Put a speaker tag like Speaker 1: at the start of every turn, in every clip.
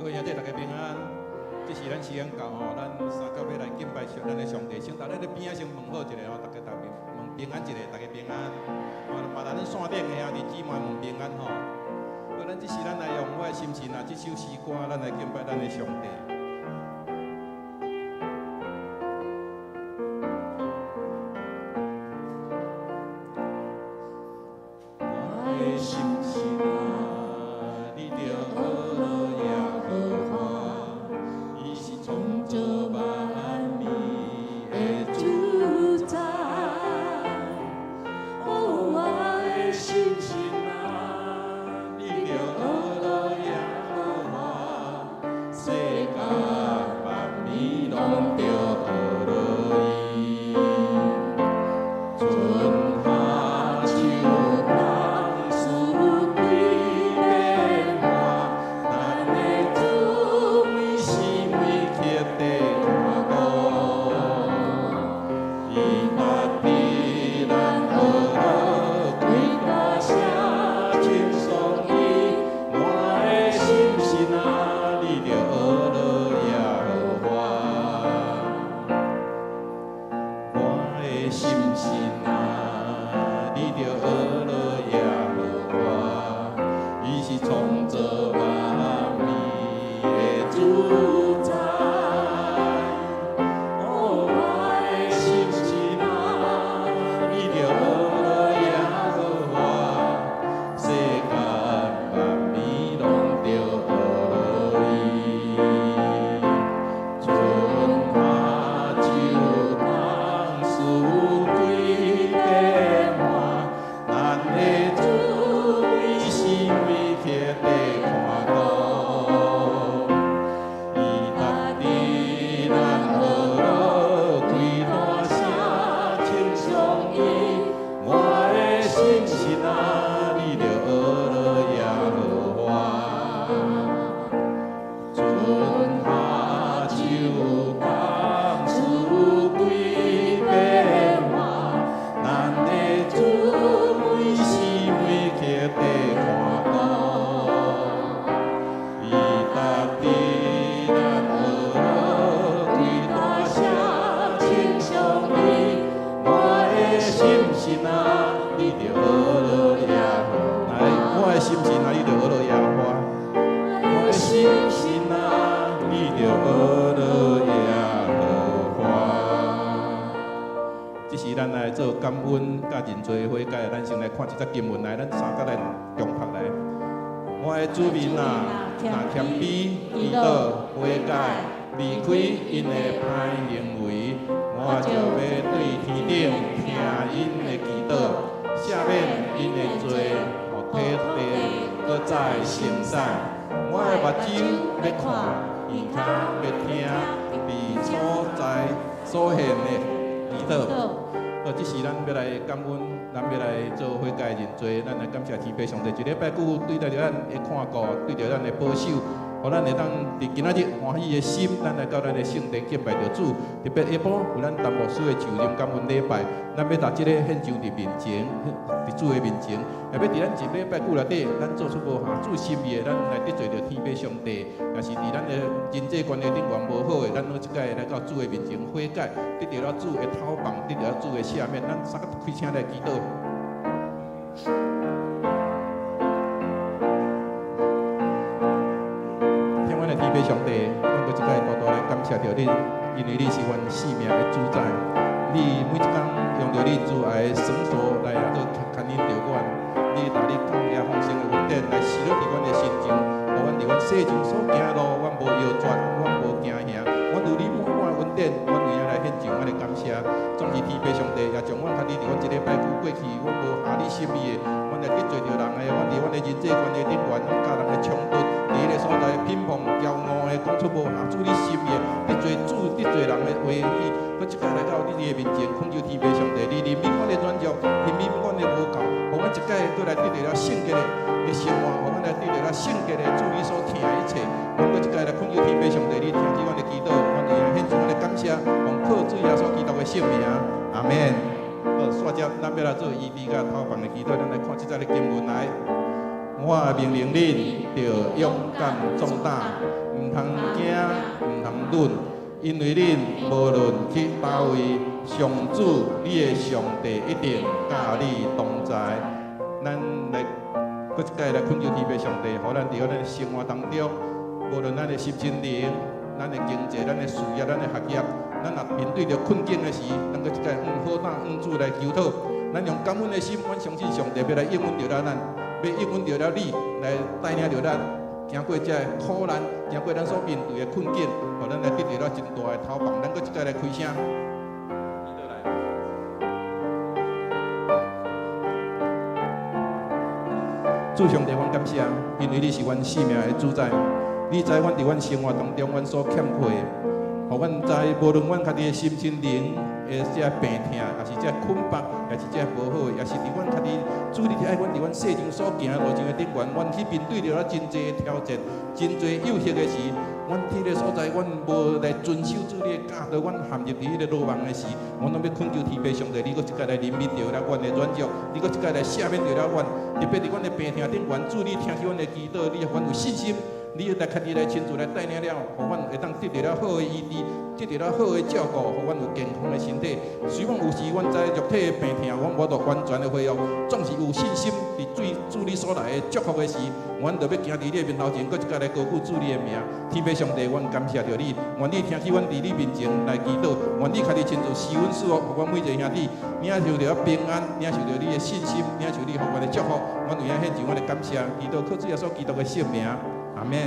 Speaker 1: 各位兄弟，大家平安。這是咱時間到吼，咱三甲欲來敬拜上咱的上帝。先佇咱的邊仔先問好一下吼，大家逐問平安一下，大家平安。哦，嘛咱線頂的兄弟姊妹問平安吼。好，咱這時咱來用我的心神啊，這首詩歌，咱來敬拜咱的上帝。我的心神啊，你著學樂耶和華，伊是創造萬物的主
Speaker 2: 主宰。哦，我的心神啊，
Speaker 1: 你著學樂耶和華，世間萬物攏著學樂伊。春夏秋冬四季變換，咱的主每時每刻地看顧。伊踏佇咱學樂，開大聲稱頌伊。我的心神啊，你著學樂耶和華。我的心神啊，你著學樂耶和華，伊是創造萬物的主宰。
Speaker 2: 哦，我的
Speaker 1: 心神啊，你著學樂耶和華，世間萬物攏著學樂伊。春夏秋冬四季變換，咱的主每時每刻地看顧。伊踏佇咱學樂，開大聲稱頌伊。我的心神啊，你著學樂耶和華。春夏秋冬四季變換，咱的主每時每刻地看顧。伊踏佇咱學樂，開大聲稱頌伊。我的心神啊，你著學樂耶和華。來，我的心神啊，你著學樂耶和華。我的心神啊，你著學樂耶和華。這時咱來做感恩佮認罪悔改，咱先來看這節經文來，咱三甲來重讀來。我的子民啊，若謙卑、祈禱、悔改，離開𪜶的歹行為，我就欲對天頂聽𪜶的祈禱，赦免𪜶的罪，予土地閣再生產。我的目睭欲看，耳跤欲聽，佇所在所獻的祈禱。好，這時咱欲來感恩，咱欲來做悔改認罪，咱來感謝天父上帝，一禮拜久對待著咱的看顧，對著咱的保守，予咱會當佇今仔日歡喜的心，咱來到咱的聖殿敬拜著主。特別下晡有咱陳牧師的就任感恩禮拜，咱欲佇這個獻上佇面前，佇主的面前，也欲佇咱一禮拜久內底，咱做出無合主心意的，咱來得罪著天父上帝，也是佇咱的人際關係頂懸無好的，咱攏這擺來到主的面前悔改，得著了主的頭放，得著了主的赦免，咱三個開聲來祈禱。天阮的天父上帝，阮閣一擺大大來感謝著你，因為你是阮性命的主宰。你每一工用著你慈愛的繩索來做牽引著阮，你帶你感謝豐盛的恩典來施落佇阮的身上，予阮佇阮世上所行的路，阮無搖轉，阮無驚嚇，阮有你滿滿的恩典，阮為遐來獻上阮的感謝。總是天父上帝，也將阮家己佇阮一禮拜久過去，阮無合你心意的，阮來得罪著人的，阮佇阮的人際關係頂懸，阮佮人的衝突，佇彼個所在貧窮驕傲的，講出無合主你心意的，得罪主得罪人的話語，閣一擺來到你的面前，懇求天父上帝，你憐憫阮的軟弱，憐憫阮的無夠，予阮一擺閣來得著了聖潔的生活，予阮來得著了聖潔的主你所疼的一切。阮閣一擺來懇求天父上帝，你聽取阮的祈禱，阮會獻上阮的感謝，奉靠主耶穌基督的聖名，阿門。好，煞接咱欲來做醫治佮頭房的祈禱，咱來看這節的經文來。我命令恁，著勇敢壯膽，毋毋通驚，毋通忍，因為恁無論去佗位，上主你的上帝一定佮你同在。咱來閣一擺來懇求天父上帝，予咱佇咱的生活當中，無論咱的心情靈、咱的經濟、咱的事業、咱的學業，咱若面對著困境的時，咱閣一擺向好膽向主來求討。咱用感恩的心，阮相信上帝欲來應允著咱，欲應允著了你，來帶領著咱行過這个苦難，行過咱所面對的困境，予咱來得著了真大的頭望。咱閣一擺來開聲。主上帝，阮感謝，因為你是阮生命的主宰，你知阮佇阮生活當中，阮所欠缺的，予阮知，無論阮家己的心情靈的這病痛，抑是這捆綁，抑是這無好，抑是佇阮家己主你愛阮佇阮世上所行的路上的頂懸，阮去面對著了真濟挑戰，真濟誘惑的時，阮佇个所在，阮無來遵守主你的教導，阮陷入佇彼个羅網的時，阮攏欲懇求天父上帝，你閣一擺來憐憫著了阮的軟弱，你閣一擺來赦免著了阮，特別佇阮的病痛頂懸，主你聽去阮的祈禱，你予阮有信心。你來家己來親自來帶領了，予阮會當得著了好的醫治，得著了好的照顧，予阮有健康的身體。雖然有時阮知肉體的病痛，阮無法度完全的恢復，總是有信心佇對主你所來的祝福的時，阮就欲行佇你的面頭前，閣一擺來高舉主你的名。天父上帝，阮感謝著你，願你聽去阮佇你面前來祈禱，願你家己親自賜阮賜福，予阮每一个兄弟領受著平安，領受著你的信心，領受你予阮的祝福。阮為遐獻上阮的感謝，祈禱靠主耶穌基督的聖名。阿們。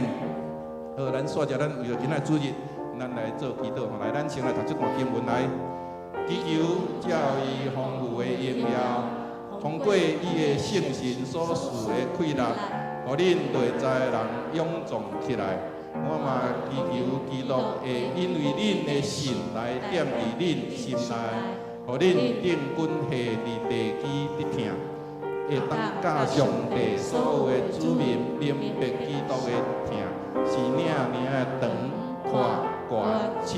Speaker 1: 好，咱煞者，咱為著今仔主日，咱來做祈禱吼。來，咱先來讀這段經文來。祈求照伊豐富的榮耀，通過伊的聖神所賜的氣力，予恁內在的人勇壯起來。我嘛祈求基督會因為恁的信來踮佇恁心內，予恁釘根下佇地基得疼。會當佮上帝所有的子民明白基督的疼是爾爾的長、闊、高、深，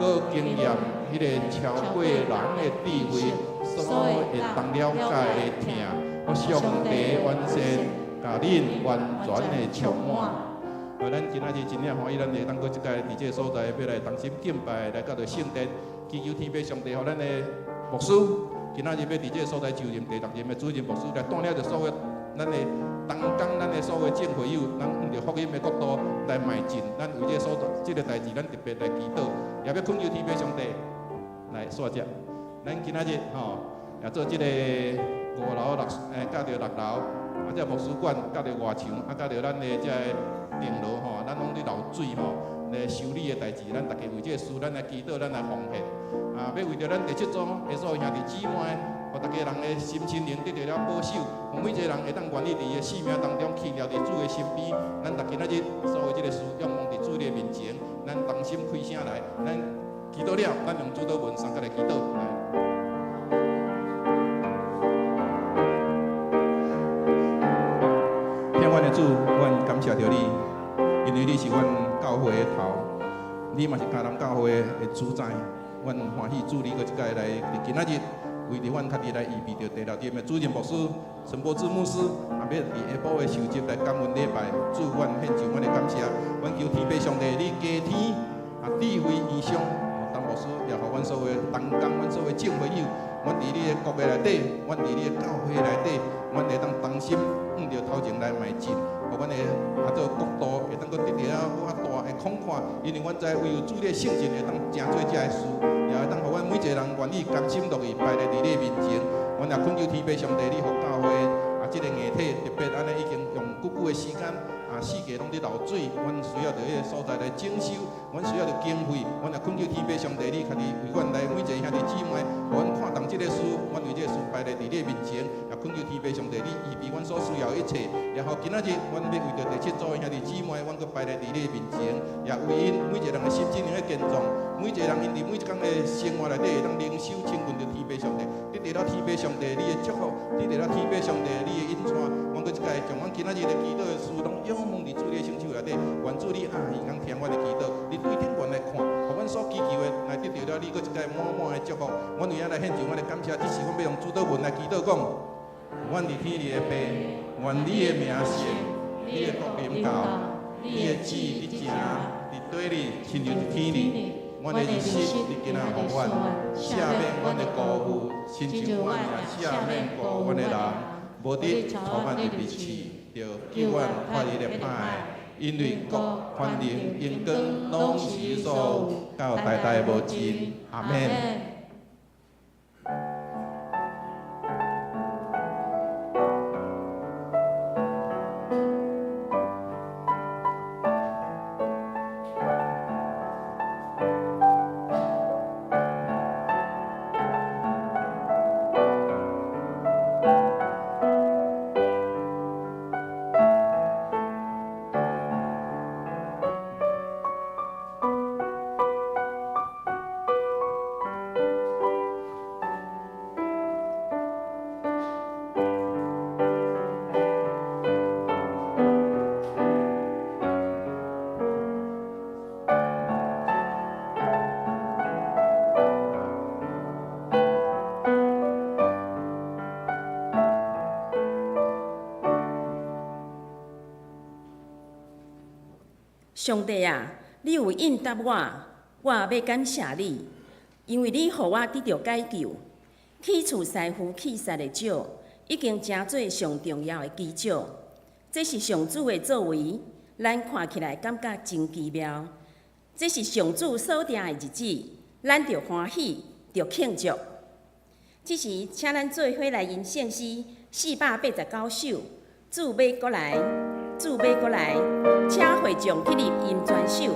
Speaker 1: 閣經驗彼个超過人的智慧所會當了解的疼，予上帝完善，共恁完全的充滿。啊，咱今仔日真正歡喜，咱會當閣這擺佇這个所在，欲來同心敬拜，來到著聖殿，祈求天父上帝，予咱的牧師。今仔日欲佇這个所在就任第六任的主任牧師，來帶領著所有咱的同工，咱的所有眾會友，咱向著福音的國度來邁進。咱為這个所在，這个代誌，咱特別來祈禱，也欲懇求天父上帝來煞者。咱今仔日吼，也做這个五樓六，佮著六樓，啊，這牧師館，佮著外牆，啊，佮著咱的這个頂樓吼，咱攏咧漏水吼，來修理的代誌，咱逐家為這个事，咱來祈禱，咱來奉獻。啊，欲為著咱第七組的所有兄弟姊妹，予逐家人的心身靈得著了保守，予每一個人會當願意佇伊的生命當中牽牢佇主的身邊。咱逐今仔日所有這个事，仰望佇主的面前，咱同心開聲來，咱祈禱了，咱用主禱文相佮來祈禱。來。天阮的主，阮感謝著你，因為你是阮教會的頭，你嘛是迦南教會的主宰。阮歡喜主你閣一擺來佇今仔日，為著阮家己來預備著第六任的主任牧師陳柏志牧師，也欲佇下晡的受洗來感恩禮拜。主，阮獻上阮的感謝，阮求天父上帝，你加添啊智慧異象，陳牧師也予阮所有的同工，阮所有的眾會友，阮佇你的國的內底，阮佇你的教會內底，阮會當同心向著頭前來邁進，予阮的啊做國度會當閣得著啊較大的廣闊，因為阮知唯有主你的聖神會當成做這个事，也會當予阮每一個人願意甘心樂意擺佇你的面前。阮也懇求天父上帝，你予教會啊這个硬體特別按呢已經用久久的時間啊四界攏佇漏水，阮需要佇彼个所在來整修，阮需要著經費，阮也懇求天父上帝，你家己為阮來每一個兄弟姊妹，予阮看重這个事，阮為這個事擺佇你的面前，也懇求天父上帝，你預備阮所需要的一切，也予今仔日阮欲為著第七組的兄弟姊妹，阮閣擺佇你的面前，也為𪜶每一個人的心智能夠健壯，每一個人𪜶佇每一工的生活內底會當靈修親近著天父上帝，得著了天父上帝你的祝福，得著了天父上帝你的引帶，阮閣一擺將阮今仔日的祈禱的事，攏仰望佇主你的聖手內底，願主你暗耳通聽阮的祈禱，你對頂懸來看，予阮所祈求的來得著了你閣一擺滿滿的祝福。阮為遐來獻上阮的感謝，這時阮欲用主禱文來祈禱講：阮佇天裡的父，願你的名聖，你的國臨到，你的旨意得成，佇地裡親像佇天裡。阮的日食你今仔予阮，赦免阮的辜負，親像阮也赦免辜負阮的人。無得帶阮入去試，著救阮脫離了歹的。因為國、權能、榮光，攏是你所有，到代代無盡。阿們。
Speaker 3: 上帝啊，你有應答我，我欲感謝你，因為你予我得著解救。去除師傅棄殺的少，已經成做上重要的基礎。這是上主的作為，咱看起來感覺真奇妙。這是上主所定的日子，咱著歡喜，著慶祝。這時，請咱做伙來吟聖詩489首，主欲閣來，主欲閣來，請會眾起立吟全首。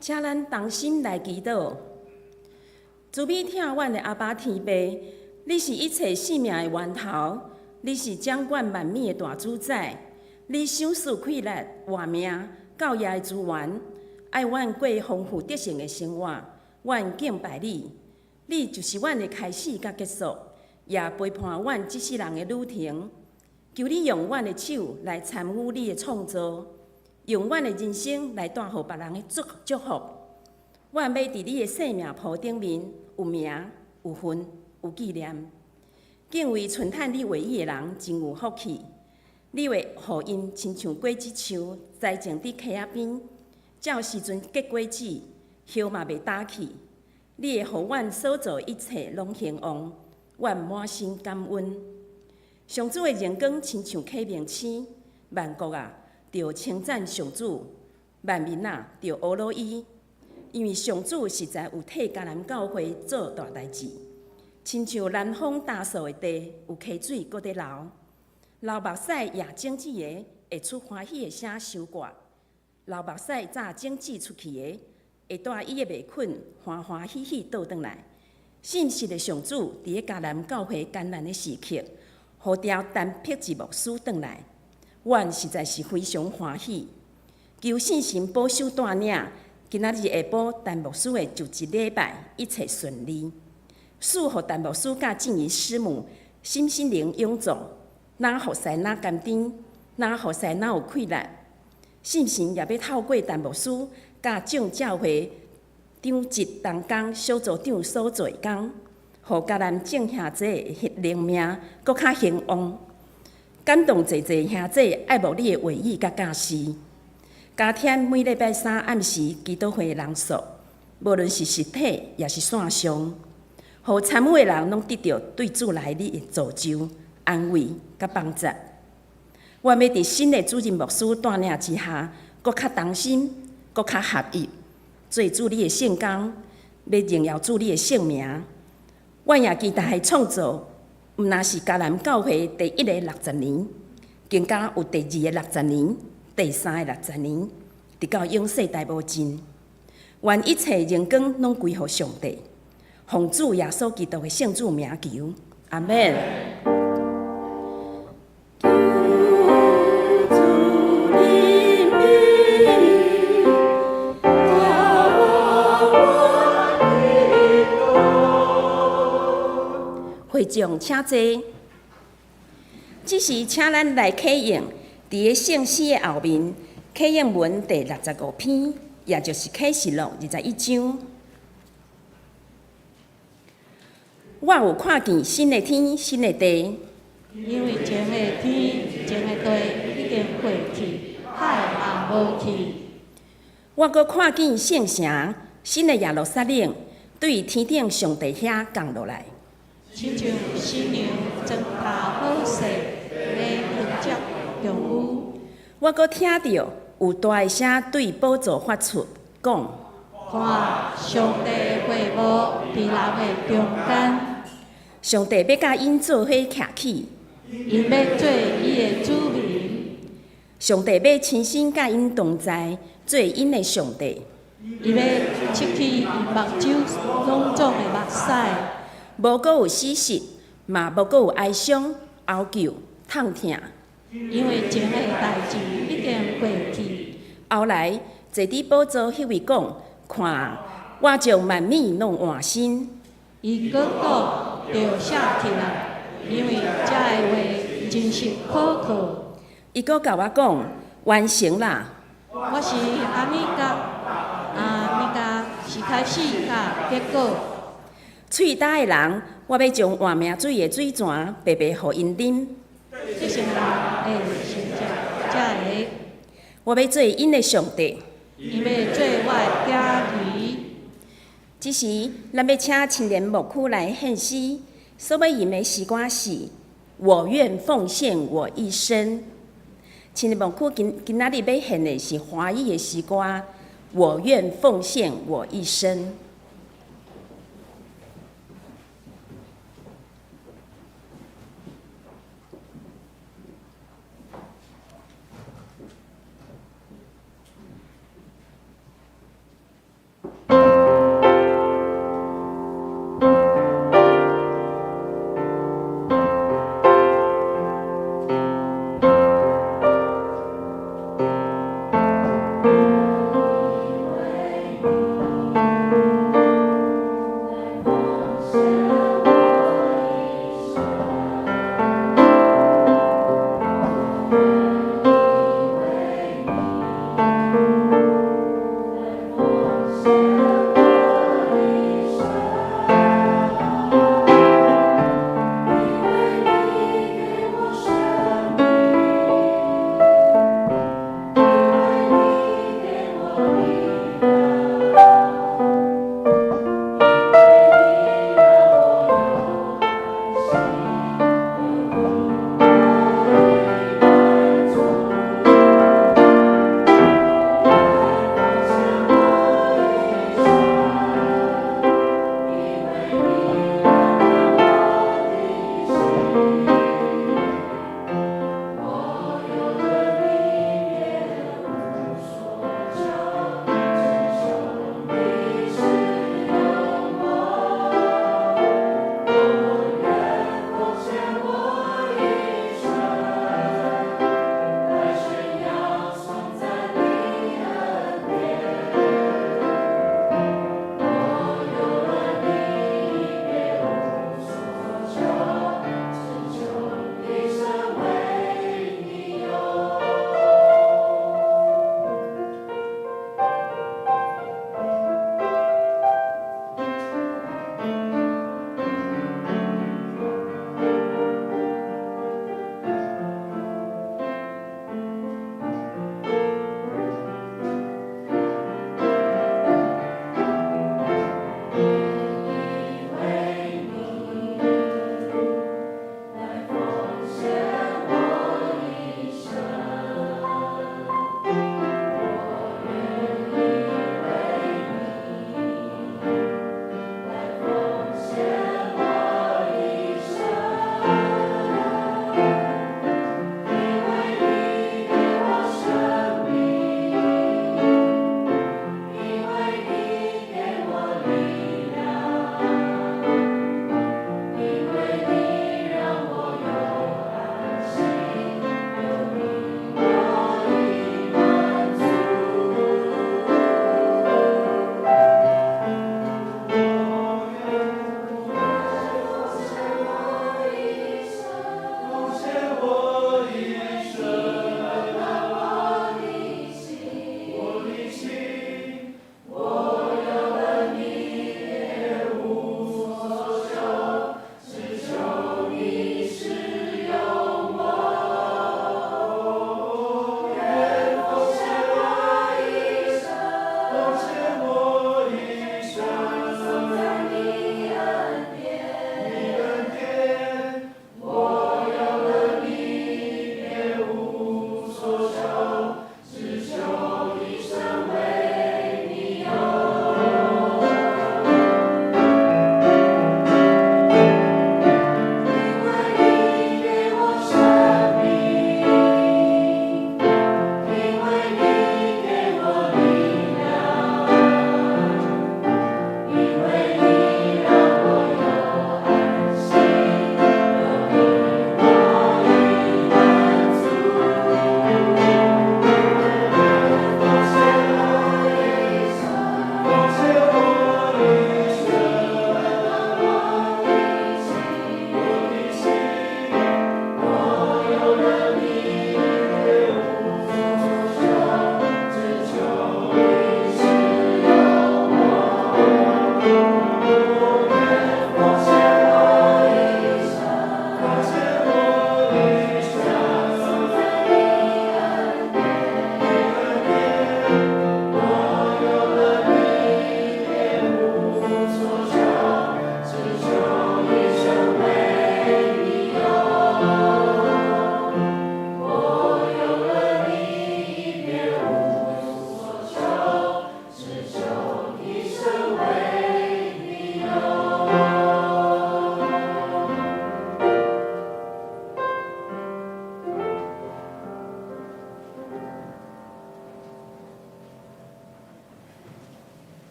Speaker 3: 請咱同心來祈禱。慈悲疼阮的阿爸天父，你是一切生命的源頭，你是掌管萬物的大主宰，你賞賜氣力、活命、教業的資源，愛阮過豐富得勝的生活，阮敬拜你。你就是阮的開始佮結束，也陪伴阮這世人的旅程。求你用阮的手來參與你的創造，用阮的人生來帶予別人的祝福。阮欲佇你的生命譜頂面有名、有份、有紀念。敬畏純探你話語的人真有福氣。你會予𪜶親像果子樹栽種佇溪仔邊，照時陣結果子，葉嘛袂焦去。你會予阮所做一切攏興旺，阮滿心感恩。上主的榮光親像啟明星，萬國啊，著稱讚上主；萬民啊，著呵咾伊。因為上主實在有替迦南教會做大代誌，親像南風打掃的地，有溪水閣咧流，流目屎掖種子的，會出歡喜的聲收割；流目屎紮種子出去的，會帶伊的麥捆歡歡喜喜倒轉來。信實的上主佇咧迦南教會艱難的時刻，呼召陳柏志牧師轉來，阮實在是非常歡喜。求聖神保守帶領，今仔日下晡陳牧師的就職禮拜一切順利。賜予陳牧師佮靜怡師母身心靈勇壯，若服侍若甘甜，若服侍若有氣力。聖神也欲透過陳牧師佮眾教會長執同工、小組長所做的工，予迦南眾兄弟的靈命閣較興旺，感動濟濟兄弟愛慕你的話語佮教示，加添每禮拜三暗時祈禱會的人數，無論是實體抑是線上，予參與的人攏得著對主來你的造就、安慰佮幫助。願欲佇新的主任牧師帶領之下，閣較同心，閣較合一，做主你的聖工，欲榮耀主你的聖名。阮也期待創造，毋但是迦南教會第一個六十年，更加有第二个六十年、第三个六十年，直到永世代無盡。願一切榮光攏歸予上帝，奉主耶穌基督的聖子名求，阿們。
Speaker 2: 求主憐憫，聽我的
Speaker 3: 會眾請坐。這時，請咱來啟用佇个聖詩的後面，啟應文第六十五篇，也就是啟示錄21章。我有看見新的天、新的地。
Speaker 2: 因為前个天、前个地已經過去，海嘛無去。
Speaker 3: 我閣看見聖城新的耶路撒冷，對天頂上帝遐降落來，
Speaker 2: 親像新娘妝奅好勢，咧迎接丈夫。
Speaker 3: 我閣聽著有大的聲對寶座發出，講：
Speaker 2: 看，上帝的會幕佇人的中間，
Speaker 3: 上帝欲佮𪜶做伙徛起，𪜶
Speaker 2: 欲做伊的子民，
Speaker 3: 上帝欲親身佮𪜶同在，做𪜶的上帝。
Speaker 2: 伊欲拭去𪜶目睭攏總的目屎，
Speaker 3: 無閣有死實，嘛無閣有哀傷、哀求、痛疼。
Speaker 2: 因為前个代誌已經過去。
Speaker 3: 後來坐佇寶座彼位講：看，我將萬物攏換新。
Speaker 2: 伊閣講，著寫起來，因為這个話真實可靠。
Speaker 3: 伊閣共我講：完成啦！
Speaker 2: 我是阿米迦，阿米迦是開始佮結果。
Speaker 3: 喙焦的人，我欲將活命水的水泉白白予𪜶啉。
Speaker 2: 得勝人會承接這个，
Speaker 3: 我欲做𪜶的上帝。
Speaker 2: 𪜶欲做我的囝兒。
Speaker 3: 這時，咱欲請青年牧區來獻詩，所欲吟的詩歌是：我願奉獻我一生。青年牧區今今仔日欲獻的是華語的詩歌，我願奉獻我一生。
Speaker 2: 因為你。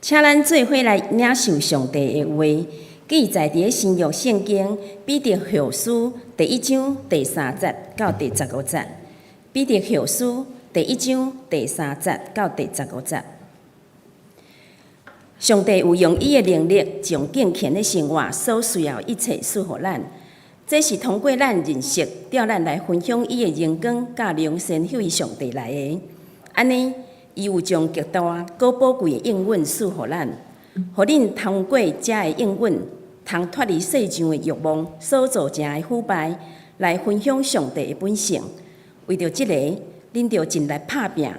Speaker 3: 請咱做伙來領受上帝的話，記載佇咧新約聖經彼得後書第一章第三節到第十五節。彼得後書第一章第三節到第十五節。上帝有用伊的能力，將敬虔的生活所需要一切賜予咱。這是通過咱認識，調咱來分享伊的榮光佮良善彼位上帝來的。按呢，伊有將極大閣寶貴的應允賜予咱，予恁通過這个應允，通脫離世上的欲望所造成的腐敗，來分享上帝的本性。為著這个，恁著盡力拍拚，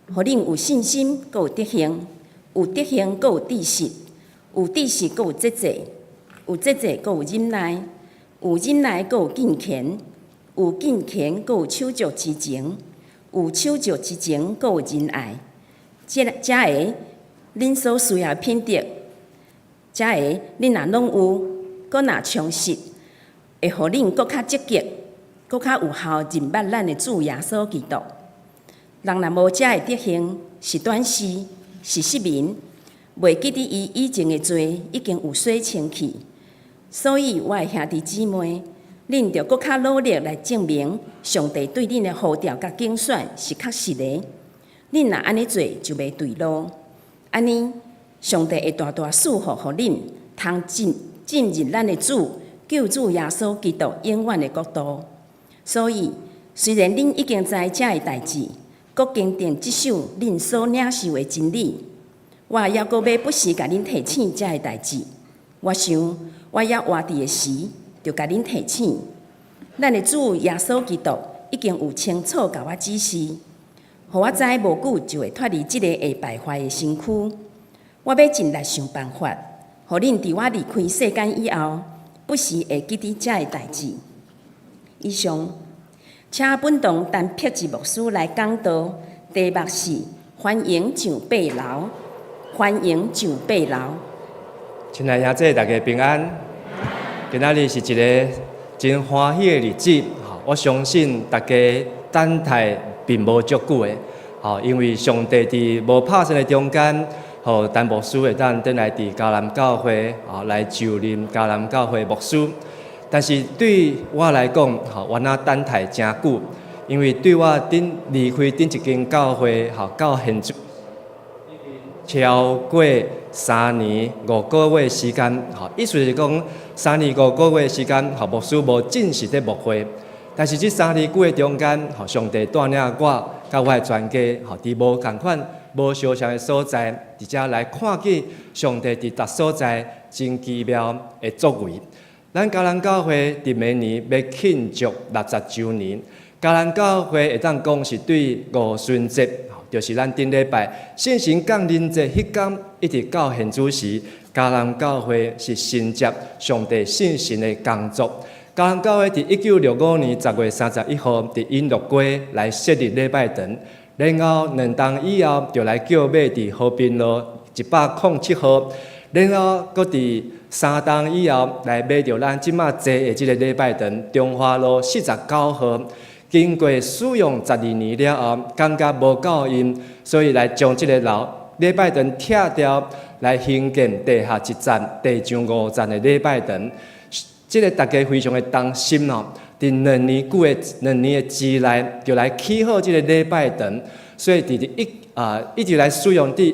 Speaker 3: 予恁有信心，閣有德行；有德行，閣有知識；有知識，閣有節制；有節制，閣有忍耐；有忍耐，閣有敬虔；有敬虔，閣有手足之情；有手足之情，閣有仁愛。這這个，恁所需要的品德，這个恁若攏有，閣若充實，會予恁閣較積極，閣較有效認捌咱的主耶穌基督。人若無這个德行，是短視，是失明，袂記得伊以前的罪已經有洗清去。所以，我的兄弟姊妹，恁著閣較努力來證明上帝對恁的呼召佮揀選是確實的。恁若按呢做，就袂墜落。按呢，上帝會大大賜福予恁，通進進入咱的主救主耶穌基督永遠的國度。所以，雖然恁已經知這个代誌，閣堅定執守恁所領受的真理，我猶閣欲不時共恁提醒這个代誌。我想，我猶活佇的時，著共恁提醒。咱的主耶穌基督已經有清楚共我指示，予我知無久就會脫離這个會敗壞的身軀。我欲盡力想辦法，予恁佇我離開世間以後，不時會記得這个代誌。以上，請本堂陳碧志牧師來講道，題目是歡迎上八樓，歡迎上八樓。
Speaker 4: 親愛兄弟，大家平安。今仔日是一个真歡喜的日子，我相信大家等待並無足久的，因為上帝佇無拍算的中間，予陳牧師會當轉來佇迦南教會，來就任迦南教會牧師。但是對我來講，我若等待誠久，因為對我頂離開頂一間教會，到現在超過三年五個月時間，意思是講三年五個月時間，牧師無正式佇牧會。但是這三年久的中間，上帝帶領我佮我的全家，佇無仝款、無相像的所在，佇遮來看見上帝佇逐所在真奇妙的作為。咱迦南教會佇明年欲慶祝六十週年，迦南教會會當講是對五旬節，就是咱頂禮拜聖神降臨節彼工，一直到現此時，迦南教會是承接上帝聖神的工作。迦南教會佇1965年10月31號佇永樂街來設立禮拜堂，然後兩冬以後就來叫買佇和平路107號，然後閣佇三冬以後來買著咱這馬坐的這个禮拜堂中華路49號。經過使用12年了後，感覺無夠用，所以來將這个樓禮拜堂拆掉，來興建地下一層、地上五層的禮拜堂。這个大家非常的擔心哦，佇兩年久的兩年的之內，就來起好這个禮拜堂，所以佇佇一啊一直來使用佇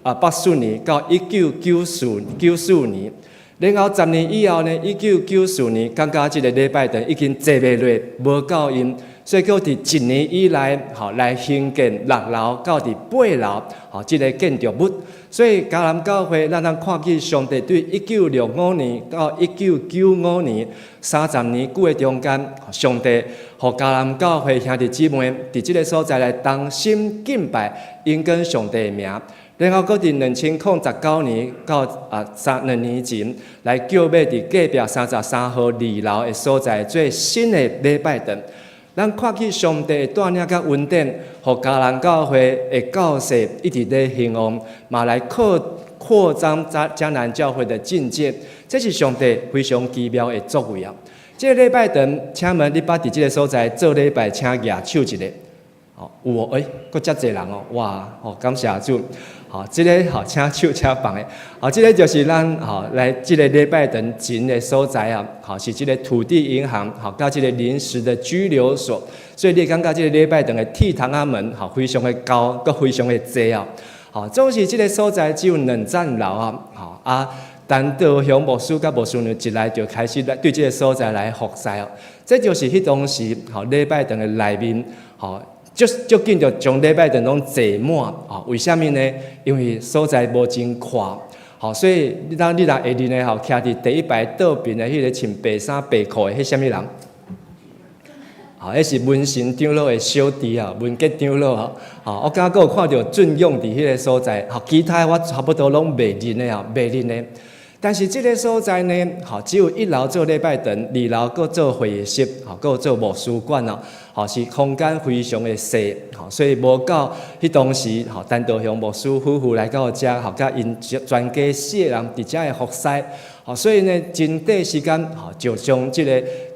Speaker 4: 1984年到1994年，然後10年以後呢，1994年，感覺這個禮拜堂已經坐袂落，無夠用，所以閣佇一年以內，吼來興建六樓到佇八樓，吼這個建築物。所以迦南教會，咱通看見上帝對1965年到1995年30年久的中間，上帝予迦南教會兄弟姊妹佇這個所在來同心敬拜，榮光上帝的名。然後，閣佇2019年到3、2年前，來購買佇隔壁33號二樓的所在做新的禮拜堂。咱看見上帝的帶領佮恩典，予迦南教會的教勢一直咧興旺，嘛來擴張迦南教會的境界。這是上帝非常奇妙的作為啊！這個禮拜堂，請問你捌佇這個所在做禮拜，請舉手一下。哦，有哦，欸，閣遮濟人哦，哇，哦，感謝主。好，這個好，請手請放的。好，這個就是咱吼來這個禮拜堂前的所在啊。好，是這個土地銀行，好，佮這個臨時的拘留所。所以你感覺這個禮拜堂的鐵窗仔門，吼，非常的高，閣非常的濟啊。好，總是這個所在只有兩層樓啊。好啊，陳道雄牧師佮牧師娘一來就開始來對這個所在來服侍哦。這就是彼當時吼禮拜堂的內面，吼。足足緊就將禮拜堂攏坐滿，啊，為啥物呢？因為所在無真闊，吼，所以你當你若會認的吼，徛佇第一排倒邊的彼個穿白衫白褲的，彼啥物人？吼，彼是文神長老的小弟啊，文杰長老啊，吼，我敢閣有看著俊勇佇彼個所在，吼，其他我差不多攏袂認的啊，袂認的。但是這個所在呢，吼，只有一樓做禮拜堂，二樓閣做會議室，吼，閣做牧師館哦，吼，是空間非常的細，吼，所以無夠彼當時，吼，陳道雄牧師夫婦來到遮，吼，佮𪜶全家四個人佇遮的服侍，吼，所以呢，真短時間，吼，就將這個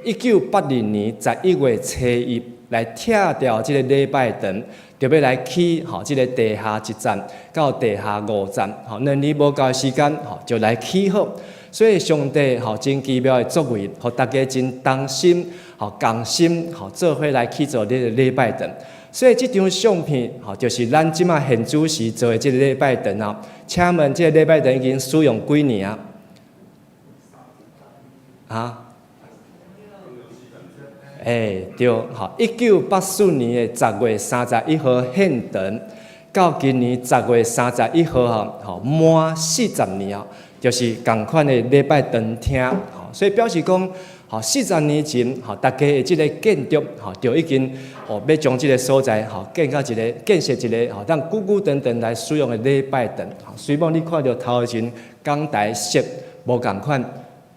Speaker 4: 1982年11月初一來拆掉這個禮拜堂，就欲來起吼，這個地下一層到地下五層，吼，2年無夠時間，吼，就來起好。所以上帝吼真奇妙的作為，予大家真同心，吼共心，吼做伙來起造這個禮拜堂。所以這張相片，吼，就是咱這馬現主時做的這個禮拜堂啊。請問這個禮拜堂已經使用幾年啊？啊？欸，對，吼，1984年的10月31號獻堂，到今年10月31號吼，吼滿40年哦，就是仝款的禮拜堂廳，吼，所以表示講，吼，四十年前，吼，大家的這個建築，吼，就已經吼，欲將這個所在，吼，建到一個建設一個，吼，當久久長長來使用的禮拜堂。雖罔你看著頭前講台色無仝款。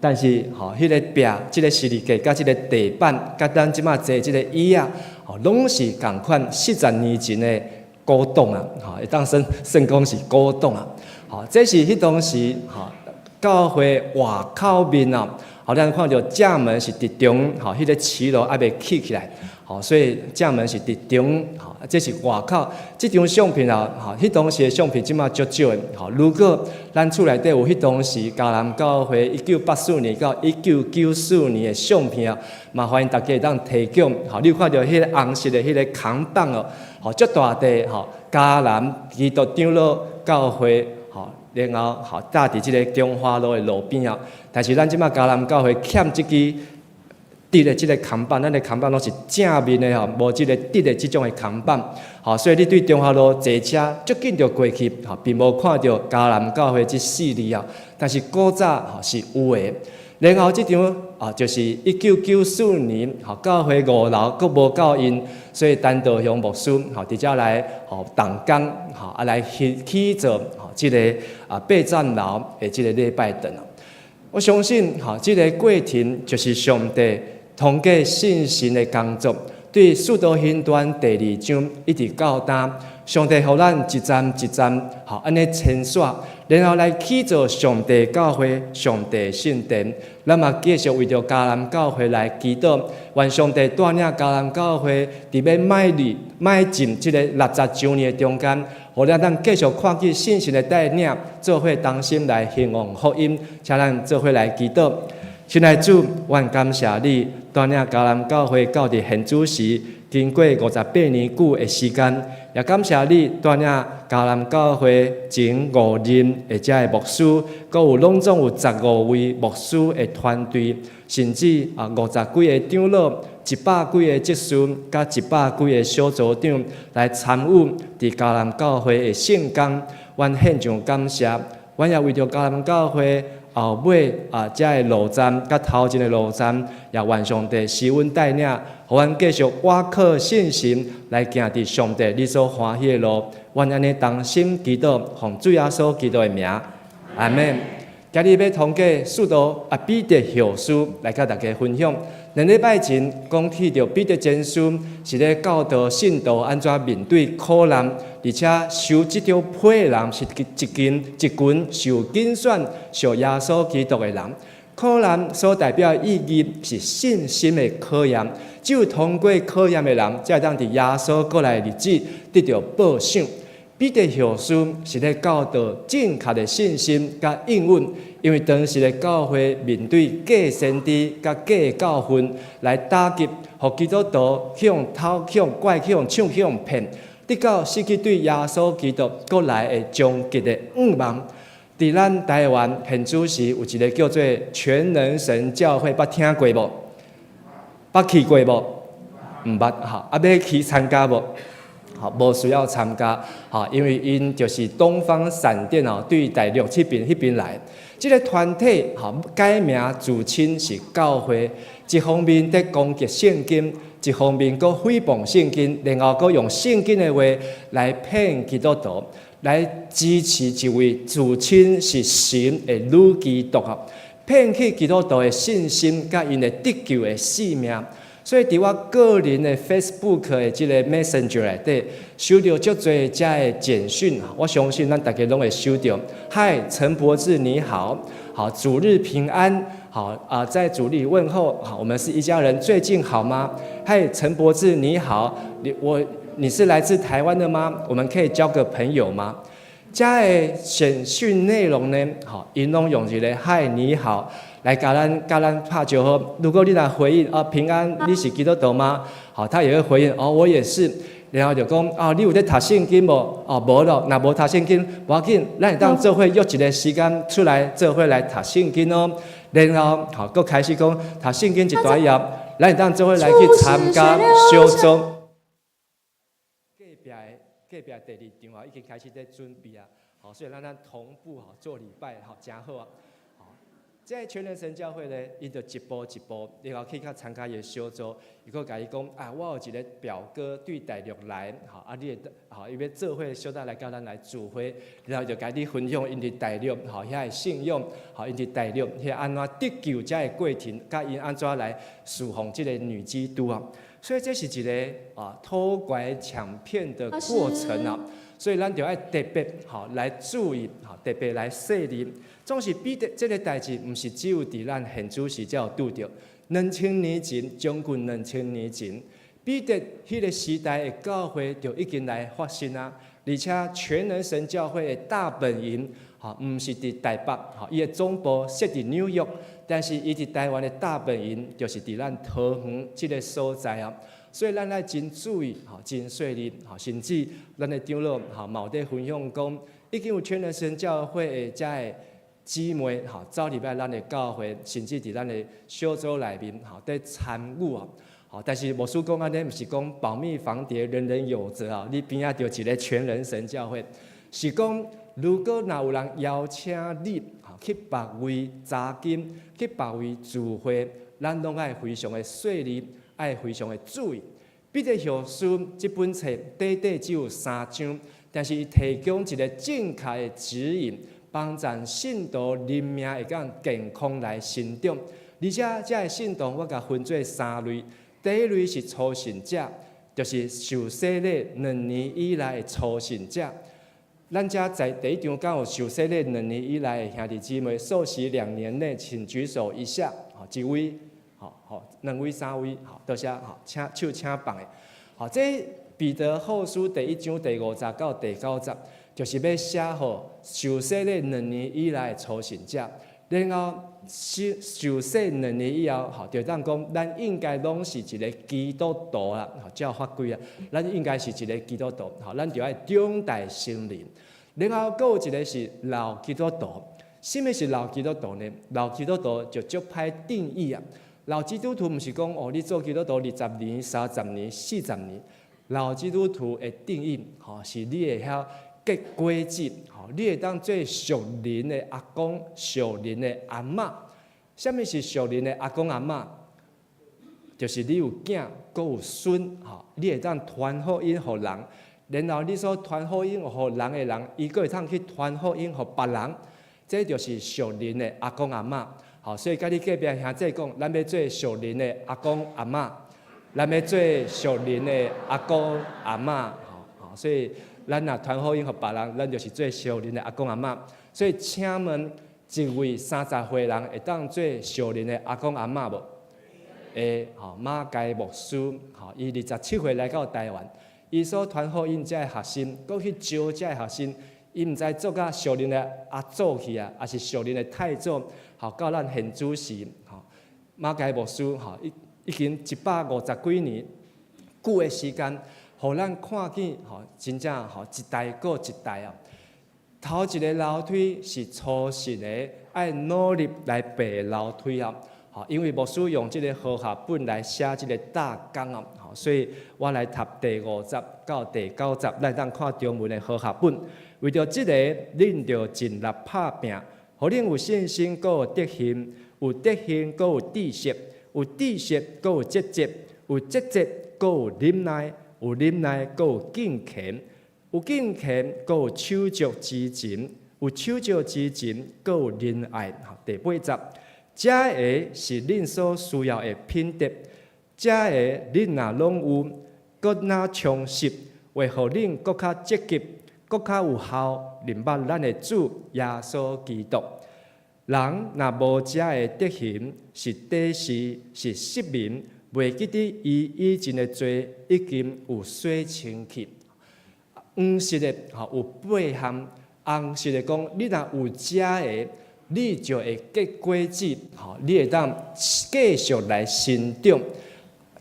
Speaker 4: 但是吼，彼個壁、這個十字架、佮這個地板、佮咱這馬坐這個椅仔，吼，攏是仝款四十年前的古董啊！吼，會當算算講是古董啊！吼，這是彼當時吼教會外口面啊，吼，咱看著正門是佇中，吼，彼個騎樓猶未起起來，吼，所以正門是佇中，吼，這是外口。這張相片啊，吼，彼當時的相片這馬足少的，吼。如果咱厝內底有彼當時迦南教會1984年到1994年的相片啊，嘛歡迎大家會當提供。吼，你有看著彼個紅色的彼個扛棒哦，吼，足大塊吼，迦南基督長老教會，吼，然後吼，搭佇這個中華路的路邊啊。但是咱這馬迦南教會欠這支直的這個扛棒，咱的扛棒攏是正面的吼，無這個直的這種的扛棒，吼，所以你對中華路坐車足緊就過去，吼，並無看著迦南教會這四字啊。但是古早吼是有的。然後這張啊，就是1994年，吼，教會五樓閣無夠用，所以陳道雄牧師吼佇遮來吼動工，吼啊來起造吼這個啊八層樓的這個禮拜堂。我相信吼，這個過程就是上帝通過聖神的工作，對《使徒行傳》第二章一直到今，上帝予咱一層一層，吼按呢遷徙，然後來起造上帝教會、上帝聖殿。咱嘛繼續為著迦南教會來祈禱，願上帝帶領迦南教會佇欲邁入邁進這個60週年的中間，予咱當繼續看見聖神的帶領，做伙同心來興旺福音，請咱做伙來祈禱。親愛主，阮感謝你帶領迦南教會到佇現主時，經過58年久的時間，也感謝你帶領迦南教會前五任的遮个牧師，閣有攏總有15位牧師的團隊，甚至啊50幾個長老、100幾個執事，佮100幾個小組長來參與佇迦南教會的聖工，阮獻上感謝。阮也為著迦南教會後尾啊，遮个路站佮頭前的路站，也願上帝賜阮帶領，予阮繼續倚靠信心來行佇上帝你所歡喜的路。阮按呢同心祈禱，奉主耶穌基督的名，阿門。今日欲通過使徒啊彼得後書來佮大家分享。2禮拜前講起著彼得前書是咧教導信徒按怎面對苦難，而且受這種批的人是一群受揀選、屬耶穌基督的人。苦難所代表的意義是信心的考驗，只有通過考驗的人，才會當佇耶穌閣來的日子得著報賞。彼得後書是咧教導正確的信心佮應允，因為當時的教會面對假先知佮假教訓來打擊，予基督徒去予偷、去予拐、去予搶、去予騙，直到失去對耶穌基督閣來的終極的向望。佇咱台灣現主時有一个叫做全能神教會，捌聽過無？捌去過無？毋捌，吼，啊，欲去參加無？吼，無需要參加，吼，因為𪜶就是東方閃電哦，對大陸這邊彼邊來，這个團體吼改名自稱是教會，一方面佇攻擊聖經，一方面閣誹謗聖經，然後閣用聖經的話來騙基督徒，來支持一位自稱是神的女基督啊，騙去基督徒的信心，佮𪜶的得救的性命。所以，佇我個人的 Facebook 的這个 Messenger 內底，收著足濟遮的簡訊，我相信咱大家攏會收著。嗨，陳博智你好，好，主日平安，好啊，在主裡問候，好，我們是一家人，最近好嗎？嗨，陳博智你好，你是來自台灣的嗎？我們可以交個朋友嗎？遮的簡訊內容呢？好，𪜶攏用一个嗨你好來共咱拍招呼。如果你若回應啊平安，你是基督徒嗎？好，他也會回應哦，我也是。然後就講啊，你有咧讀聖經無？哦，無咯。若無讀聖經，無要緊，咱會當做伙約一个時間出來做伙來讀聖經哦。然後好，閣開始講讀聖經一段以後，咱會當做伙來去參加小組。隔壁第二場啊，已經開始在準備啊。好，所以咱同步吼做禮拜吼，誠好啊。好，這个全能神教會呢，伊就一步一步，然後去較參加伊的小組，伊閣共伊講啊，我有一个表哥對大陸來，吼啊，你會吼伊欲做伙小等來佮咱來聚會，然後就共你分享𪜶佇大陸吼遐个信仰，吼𪜶佇大陸遐按怎得救遮个過程，佮𪜶按怎來侍奉這个女基督啊。所以這是一个啊偷拐搶騙的過程啊，所以咱就愛特別吼來注意，吼特別來細膩。總是彼得這个代誌，毋是只有佇咱現主時才有拄著。2000年前，將近兩千年前，彼得彼个時代的教會就已經來發生啊。而且全能神教會的大本營，吼，毋是佇台北，吼，伊的總部設佇紐約，但是伊佇台灣的大本營就是佇咱桃園這个所在啊。所以咱愛真注意，吼，真細膩，吼，甚至咱的長老，吼，嘛有佇分享講，已經有全能神教會的遮个姊妹，吼，走入來咱的教會，甚至佇咱的小組內面，吼，佇參與啊。吼，但是牧師講按呢，毋是講保密防諜，人人有責啊。你邊仔著一个全能神教會，是講如果若有人邀請你，吼，去別位查經，去別位聚會，咱攏愛非常的細膩，愛非常的注意。彼得後書這本冊短短只有三章，但是伊提供一个正確的指引，幫助信徒靈命會當健康來成長。而且遮个信徒，我共分做三類。第一類是初信者，就是受洗禮兩年以內的初信者。咱遮在第一場敢有受洗禮兩年以內的兄弟姊妹，受洗2年內，請舉手一下。好，一位，好好，兩位、三位，好，多謝，好，請手請放的。好，這彼得後書第一章第五節到第九節，就是欲寫予受洗禮兩年以內的初信者。然後受洗2年以後，吼，就當講，咱應該攏是一个基督徒啦，吼，照法規啊，咱應該是一个基督徒，吼，咱就愛長大成人。然後閣有一个是老基督徒，啥物是老基督徒呢？老基督徒就足歹定義啊。老基督徒毋是講哦，你做基督徒20年、30年、40年。老基督徒的定義，吼，是你會曉結果子，吼，你會當做屬靈的阿公、屬靈的阿嬤。啥物是屬靈的阿公阿嬤？就是你有囝，閣有孫，吼，你會當傳福音予人，然後你所傳福音予人的人，伊閣會通去傳福音予別人，這就是屬靈的阿公阿嬤。好，所以佮你隔壁兄弟講，咱欲做屬靈的阿公阿嬤，咱欲做屬靈的阿公阿嬤。吼吼，所以咱若傳福音予別人，咱就是做屬靈的阿公阿嬤。所以請問一位30歲人會當做屬靈的阿公阿嬤無？會，吼，馬偕牧師，吼，伊27歲來到台灣，伊所傳福音遮的學生，閣去招遮的學生，伊毋知做甲屬靈的阿祖去啊，抑是屬靈的太祖，吼，到咱現主時，吼，馬偕牧師，吼，已經150幾年久的時間，予咱看見，吼，真正吼一代過一代啊。頭一个樓梯是初信的，愛努力來爬樓梯啊。吼，因為牧師用這个和合本來寫這个大綱啊，吼，所以我來讀第五節到第九節，咱當看中文的和合本。為著這个，恁著盡力拍拚，予恁有信心，閣有德行；有德行，閣有知識；有知識，閣有節制；有節制，閣有忍耐；有忍耐，閣有敬虔；有敬虔，閣有手足之情；有手足之情，閣有仁愛。第八節，這个是恁所需要的品德，這个恁若攏有，閣若充實，會予恁閣較積極，閣較有效，認捌咱的主耶穌基督。人若無這个德行，是短視，是失明，袂記得伊以前的罪已經有洗清去。黃色的吼有八項，紅色的講，你若有這个，你就會結果子，吼，你會當繼續來成長。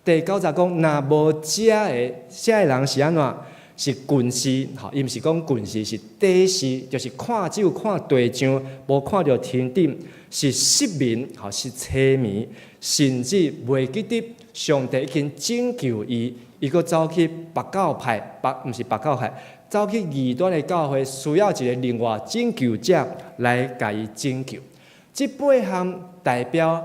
Speaker 4: 第九節講，若無這个，這个人是按怎？是近視，吼，伊毋是講近視，是短視，就是看只有看地上，無看著天頂，是失明，吼，是痴迷，甚至袂記得上帝已經拯救伊，伊閣走去別教派，別毋是別教派，走去異端的教會，需要一个另外拯救者來共伊拯救。這八項代表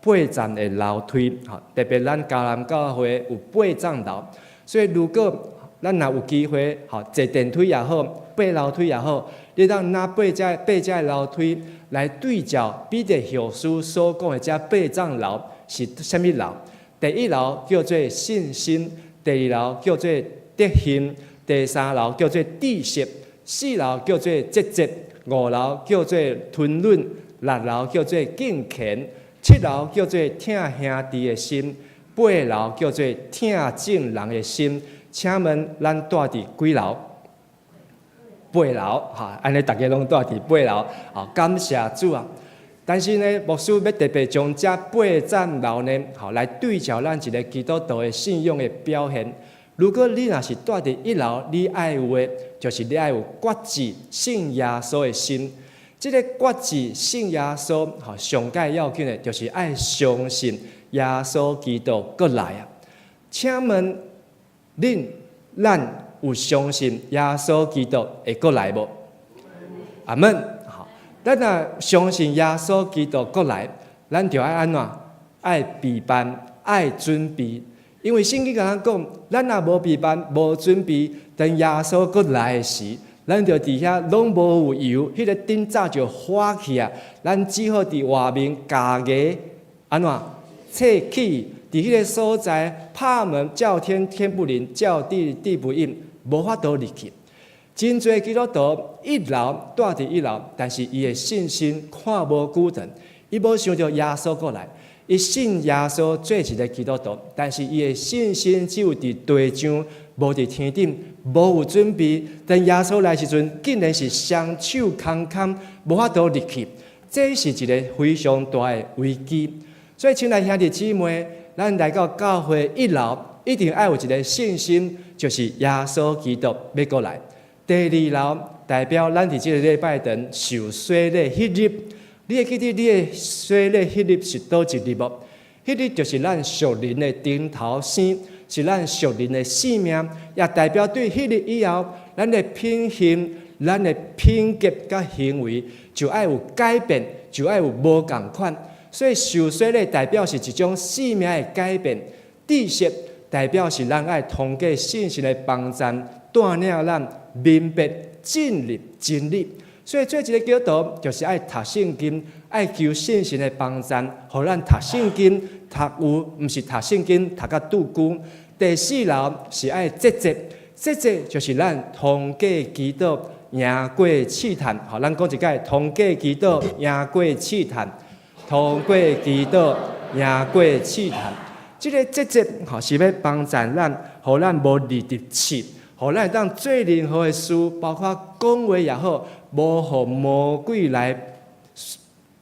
Speaker 4: 八層的樓梯，吼，特別咱迦南教會有八層樓，所以如果咱若有機會，吼，坐電梯也好，爬樓梯也好，你當拿八只樓梯來對照彼得後書所講的這八層樓是啥物樓？第一樓叫做信心，第二樓叫做德行，第三樓叫做知識，四樓叫做節制，五樓叫做吞忍，六樓叫做敬虔，七樓叫做疼兄弟的心，八樓叫做疼眾人的心。請問咱蹛佇幾樓？八樓，哈，按呢逐家攏蹛佇八樓，啊，感謝主啊！但是呢，牧師欲特別將這八層樓呢，吼，來對照咱一个基督徒的信仰的表現。如果你若是蹛佇一樓，你愛有的，就是你愛有決志信耶穌的心。這个決志信耶穌，吼，上蓋要緊的，就是愛相信耶穌基督閣來啊！請問恁咱有相信耶穌基督會閣來無？阿門。好，咱若相信耶穌基督閣來，咱就愛按怎？愛備辦，愛準備。因為聖經共咱講，咱若無備辦、無準備，當耶穌閣來的時，咱就佇遐攏無有油，彼个燈早就火去啊！咱只好佇外面咬牙，按怎？切齒。佇彼个所在，拍門叫天天不靈，叫地地不應，無法度入去。真濟基督徒一樓蹛佇一樓，但是伊的信心看無久長，伊無想著耶穌閣來，伊信耶穌做一个基督徒，但是伊的信心只有佇地上，無佇天頂，無有準備。等耶穌來時陣，竟然是雙手空空，無法度入去。這是一个非常大的危機。所以，親愛兄弟姊妹，咱來到教會一樓，一定愛有一个信心，就是耶穌基督欲閣來。第二樓代表咱佇這个禮拜堂受洗禮彼日，你會記得你的洗禮彼日是佗一日無？彼日就是咱屬靈的頂頭生，是咱屬靈的生命，也代表對彼日以後，咱的品行、咱的品格佮行為就愛有改變，就愛有無仝款。所以受洗禮代表是一種生命的改變，知識代表是咱愛通過信心的幫贊，帶領咱明白進入真理。所以做一个基督徒，就是愛讀聖經，愛求聖神的幫贊，予咱讀聖經讀有，毋是讀聖經讀甲拄久。第四樓是愛節制，節制就是咱通過祈禱贏過試探。予咱講一擺，通過祈禱贏過試探，通過祈禱贏過試探。這个節制吼是欲幫贊咱，予咱無入佇試，予咱會當做任何的事，包括講話也好，無予魔鬼來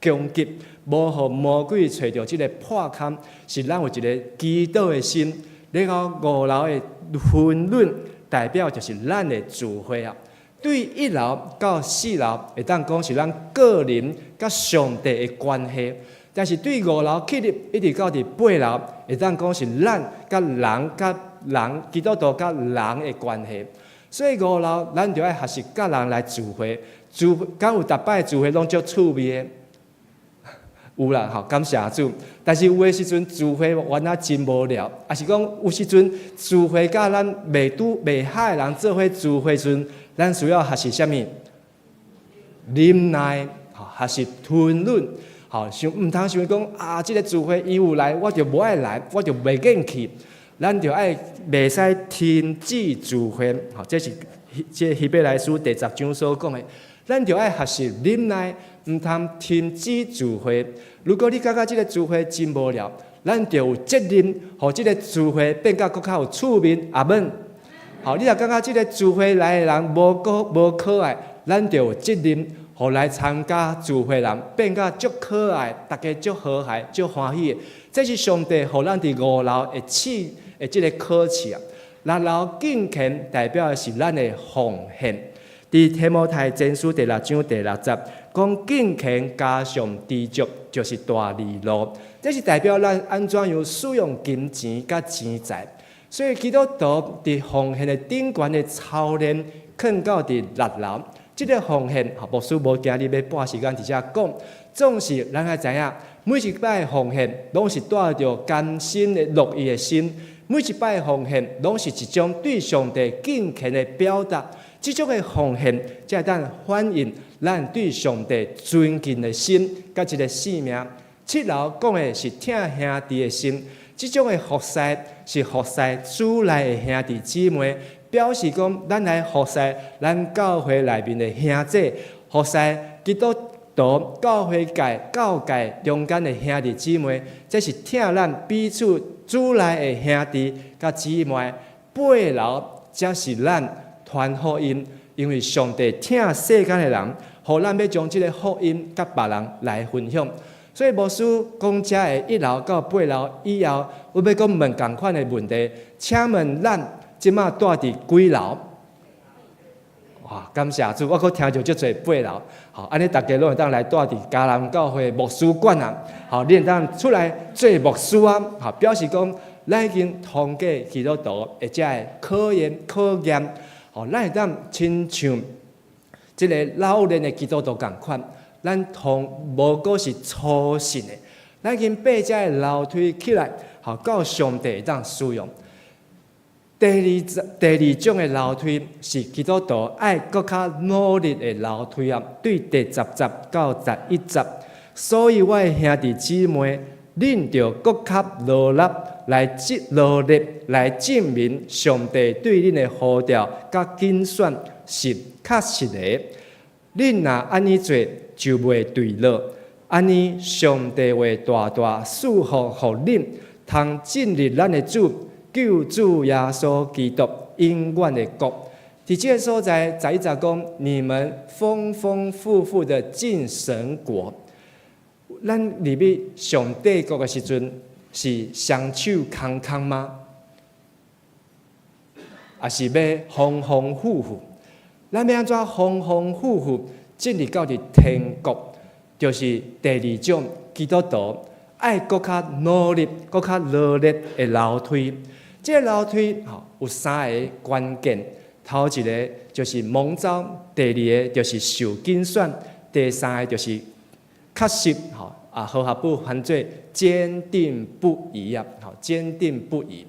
Speaker 4: 攻擊，無予魔鬼揣著這个破空，是咱有一个祈禱的心。然後五樓的分論代表就是咱的聚會啊。對一樓到四樓，會當講是咱個人佮上帝的關係；但是對五樓起入一直到佇八樓，會當講是咱佮人佮人基督徒佮人的關係。所以五樓咱就愛學習佮人來聚會，聚會敢有逐擺聚會攏足趣味的？有啦，吼，感謝主。但是有的時陣聚會原來真無聊，抑是講有時陣聚會佮咱袂拄袂合的人做伙聚會時陣，咱需要學習啥物？忍耐，吼，學習吞忍，吼，想毋通想講啊，這个聚會伊有來，我就無愛來，我就袂願去。咱就愛袂使停止聚會，吼，這是這希伯來書第十章所講的。咱就愛學習忍耐，毋通停止聚會。如果你感覺這个聚會真無聊，咱就有責任，予這个聚會變甲閣較有趣味。阿門。好，你若感覺這个聚會來的人無可無可愛，咱就有責任，予來參加聚會人變甲足可愛，大家足和諧、足歡喜的。這是上帝予咱佇五樓會試的這个考試啊。六樓敬虔代表的是咱的奉獻。佇提摩太前書第六章第六節，講敬虔加上知足，就是大利路。這是代表咱按怎樣使用金錢佮錢財。所以基督徒佇奉獻的頂懸的操練，囥到佇六樓。這个奉獻，牧師無今日欲撥時間佇遮講。總是咱愛知影，每一擺奉獻，攏是帶著甘心的樂意的心。每一擺奉獻，攏是一種對上帝敬虔的表達。這種的奉獻，才會當反映咱對上帝尊敬的心，佮這个生命。七樓講的是疼兄弟的心，這種的服侍是服侍主內的兄弟姊妹，表示講咱來服侍咱教會內面的兄弟，服侍基督徒教會界、教界中間的兄弟姊妹，這是疼咱彼此主內的兄弟佮姊妹。八樓才是咱傳福音，因為上帝疼世間的人，予咱欲將這个福音佮別人來分享。所以牧師講遮的一樓到八樓以後，我欲閣問仝款的問題，請問咱這馬蹛佇幾樓？哇，感謝主，我閣聽著足濟八樓，好，按呢逐家攏會當來蹛佇迦南教會牧師館啊，好，你會當出來做牧師啊，好，表示講咱已經通過基督徒的這个考驗考驗。吼，咱會當親像這个老練的基督徒仝款，咱通無閣是初信的，咱已經爬這个樓梯起來，予到上帝會當使用。第二種的樓梯是基督徒愛閣較努力的樓梯啊，對第十節到十一節。所以我的兄弟姊妹，恁著閣較努力來證努力來證明上帝對恁的呼召佮揀選是確實的。恁若按呢做，就袂墜落。按呢，上帝會大大賜福予恁，通進入咱的主救主耶穌基督永遠的國。佇這个所在，十一節講，你們豐豐富富的進神國。咱入去上帝國的時陣，是雙手空空嗎？抑是欲豐豐富富？咱欲按怎豐豐富富進入到佇天國？就是第二種基督徒愛閣較努力、閣較努力的樓梯。這個樓梯吼有三个關鍵，頭一个就是蒙召，第二个就是受揀選，第三个就是確實吼啊，和合本翻做堅定不移啊，吼堅定不移。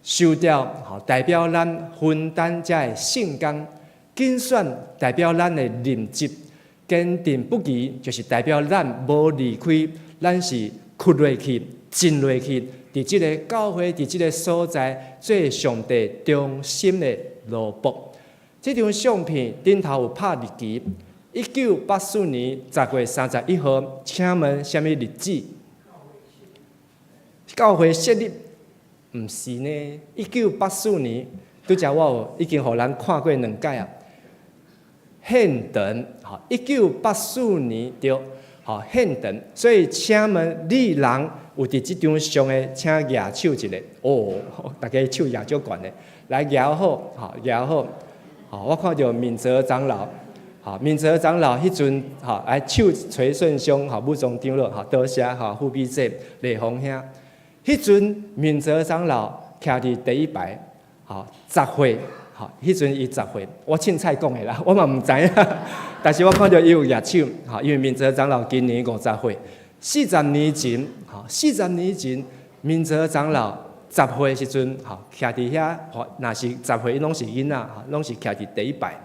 Speaker 4: 受召吼代表咱分擔這个聖工，揀選代表咱的任職，堅定不移就是代表咱無離開，咱是屈落去、進落去，佇這个教會，佇這个所在做上帝忠心的奴僕。這張相片頂頭有拍日期，1984年10月31號，請問啥物日子？教會設立？毋是呢，1984年，拄才我有已經予咱看過兩擺啊。獻堂，吼，1984年對，吼獻堂，所以請問你人有佇這張相的，請舉手一下。哦，大家手舉足懸的，來舉好，吼舉好，吼我看著敏澤長老，吼敏澤長老彼陣，吼來手垂順兄，吼武松長老，吼多謝，吼富比姐麗芳兄。彼陣敏澤長老徛佇第一排，吼10歲，吼彼陣伊十歲，我凊彩講的啦，我嘛毋知影，但是我看著伊有舉手，吼因為敏澤長老今年50歲，四十年前，吼四十年前敏澤長老十歲時陣，吼徛佇遐，吼若是十歲，伊攏是囡仔，吼攏是徛佇第一排。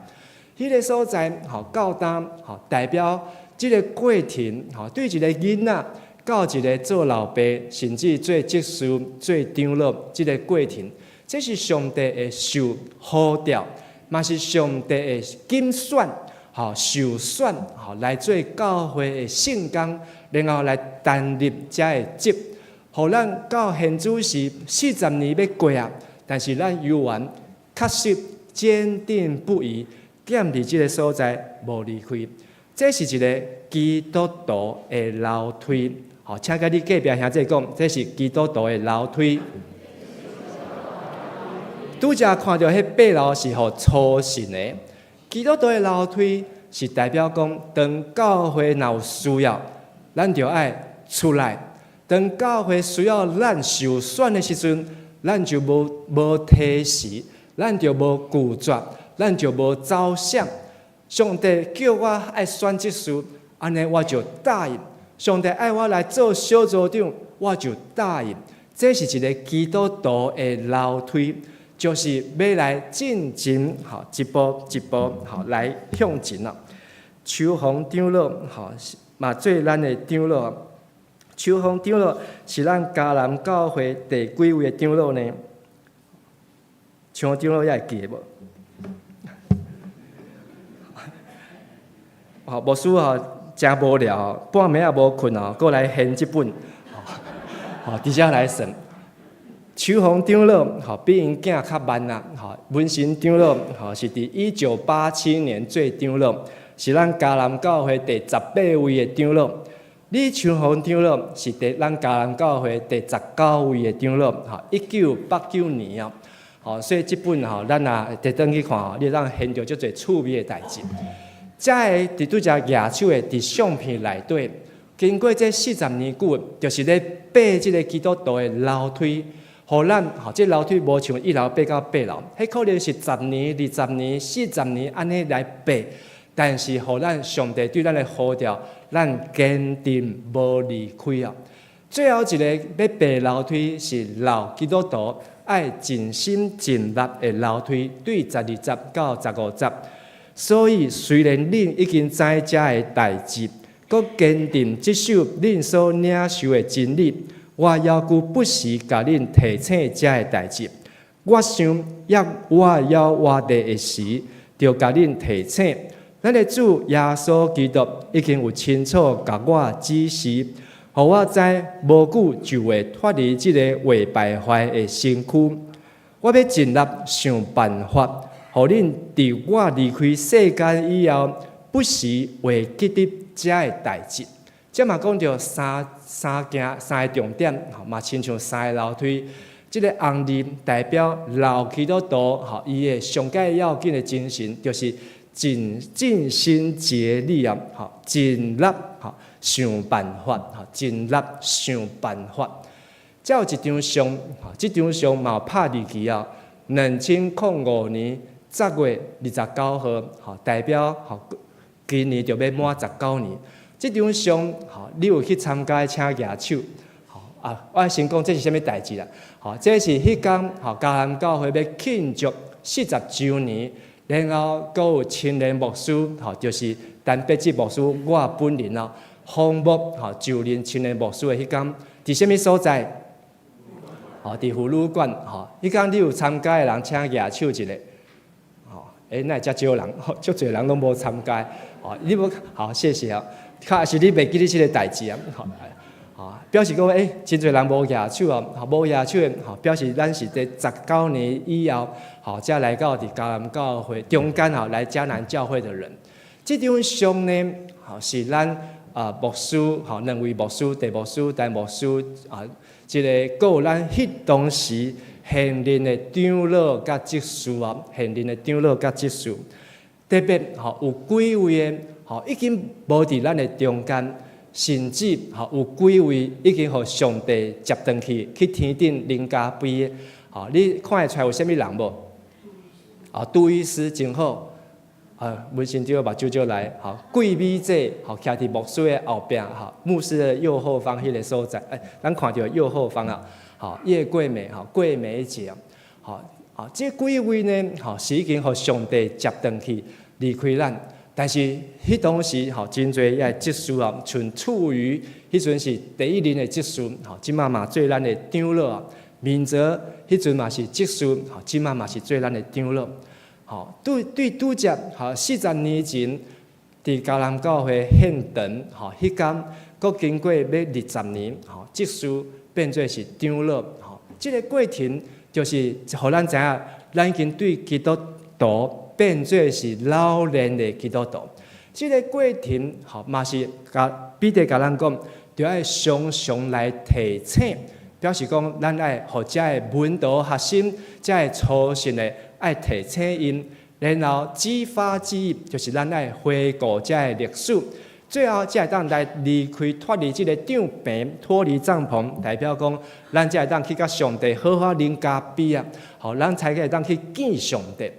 Speaker 4: 彼個所在，吼到今，吼代表這个過程，吼對一個囡仔到一個做老爸，甚至做執事、做長老，這个過程，這是上帝的受呼召，嘛是上帝的揀選，吼受選，吼來做教會的聖工，然後來擔任這个職，予咱到現此時四十年欲過啊，但是咱猶原確實堅定不移，踮佇這个所在無離開。這是一个基督徒的樓梯。好，請佮你隔壁兄弟講，這是基督徒的樓梯。拄才看著彼八樓是予粗信的，基督徒的樓梯是代表講，當教會若有需要，咱就愛出來；當教會需要咱受選的時陣，咱就無推辭，咱就無拒絕，咱就無走向。上帝叫我愛選執事，按呢我就答應。上帝愛我來做小組長，我就答應。這是一个基督徒的樓梯，就是欲來進前，吼一步一步，吼來向前啊。秋紅長老，吼嘛做咱的長老。秋紅長老是咱迦南教會第幾位的長老呢？秋紅長老也會記得無？吼，牧師吼誠無聊，半暝也無睏哦，閣來掀這本，吼，佇遮來算。秋紅長老吼比𪜶囝較慢啊，吼文神長老吼是佇1987年做長老，是咱迦南教會第18位的長老。李秋紅長老是佇咱迦南教會第19位的長老，吼1989年哦，吼所以這本吼咱若特轉去看吼，你會當現著足濟趣味的代誌。遮个佇拄才舉手的佇相片內底，經過這四十年久，就是咧爬這个基督徒的樓梯，予咱吼，這樓梯無像一樓爬到八樓，彼可能是十年、20年、四十年按呢來爬，但是予咱上帝對咱的呼召，咱堅定無離開啊。最後一个欲爬樓梯是老基督徒愛盡心盡力的樓梯，對12節到15節。所以，雖然恁已經知這个代誌，閣堅定執守恁所領受的真理，我猶閣不時共恁提醒這个代誌。我想，抑我猶活著的時，著共恁提醒。咱的主耶穌基督已經有清楚共我指示，予我知無久就會脫離這个會敗壞的身軀。我欲盡力想辦法，予恁佇我離開世間以後，不時會記得這个代誌。這嘛講著三三件三个重點，吼嘛親像三个樓梯。這個紅字代表老基督徒，吼伊的上蓋要緊的精神，就是盡心竭力啊，吼盡力，吼想辦法，吼盡力想辦法。這有一張相，吼這張相嘛有拍日期啊，2005年10月29號，吼代表吼今年就欲滿十九年。這張相，吼你有去參加，請舉手。啊，我先講這是啥物代誌啦？吼，這是彼工吼，迦南教會欲慶祝40週年，然後閣有青年牧師，吼，就是陳伯志牧師，我本人哦，訪牧吼就任青年牧師的彼工，佇啥物所在？吼，佇婦女館，吼，彼工你有參加的人，請舉手一下。吼，欸，哪會遮少人？足濟人攏無參加，吼，你無好，謝謝啊。確實你袂記得這个代誌啊，吼。啊，表示講，欸，真濟人無舉手啊，吼，無舉手的，吼，表示咱是佇十九年以後，吼，才來到佇迦南教會中間吼，來迦南教會的人。這張相呢，吼，是咱啊牧師，吼，兩位牧師，鄭牧師、陳牧師啊，這個閣有咱彼當時現任的長老佮執事啊，現任的長老佮執事，特別吼有幾位的，吼已經無佇咱的中間。甚至吼有幾位已經予上帝接轉去，去天頂領咖啡的。吼，你看會出來有啥物人無？啊，杜醫師真好，啊，文心長目睭就來，吼，桂美姐，吼，徛佇牧師的後壁，吼，牧師的右後方彼个所在，欸，咱看著右後方啊，吼，葉桂美，吼，桂美姐，吼，啊，這幾位呢，吼，是已經予上帝接轉去離開咱。但是彼當時吼，真濟遐執事啊，像處於彼陣是第一任的執事，吼，這馬嘛做咱的長老啊。明哲彼陣嘛是執事，吼，這馬嘛是做咱的長老。吼，對對拄則吼，40年前佇迦南教會獻堂，吼，彼工閣經過欲20年，吼，執事變做是長老，吼，這个過程就是予咱知影，咱已經對基督徒變做是老練的基督徒。這个過程吼，嘛是共彼得共咱講，著愛常常來提醒，表示講咱愛予遮的門徒學生，遮的初信的愛提醒𪜶，然後激發記憶，就是咱愛回顧遮的歷史，最後才會當來離開脫離這个帳棚，脫離帳篷，代表講咱才會當去佮上帝好好啉咖啡啊，吼，咱才會當去見上帝。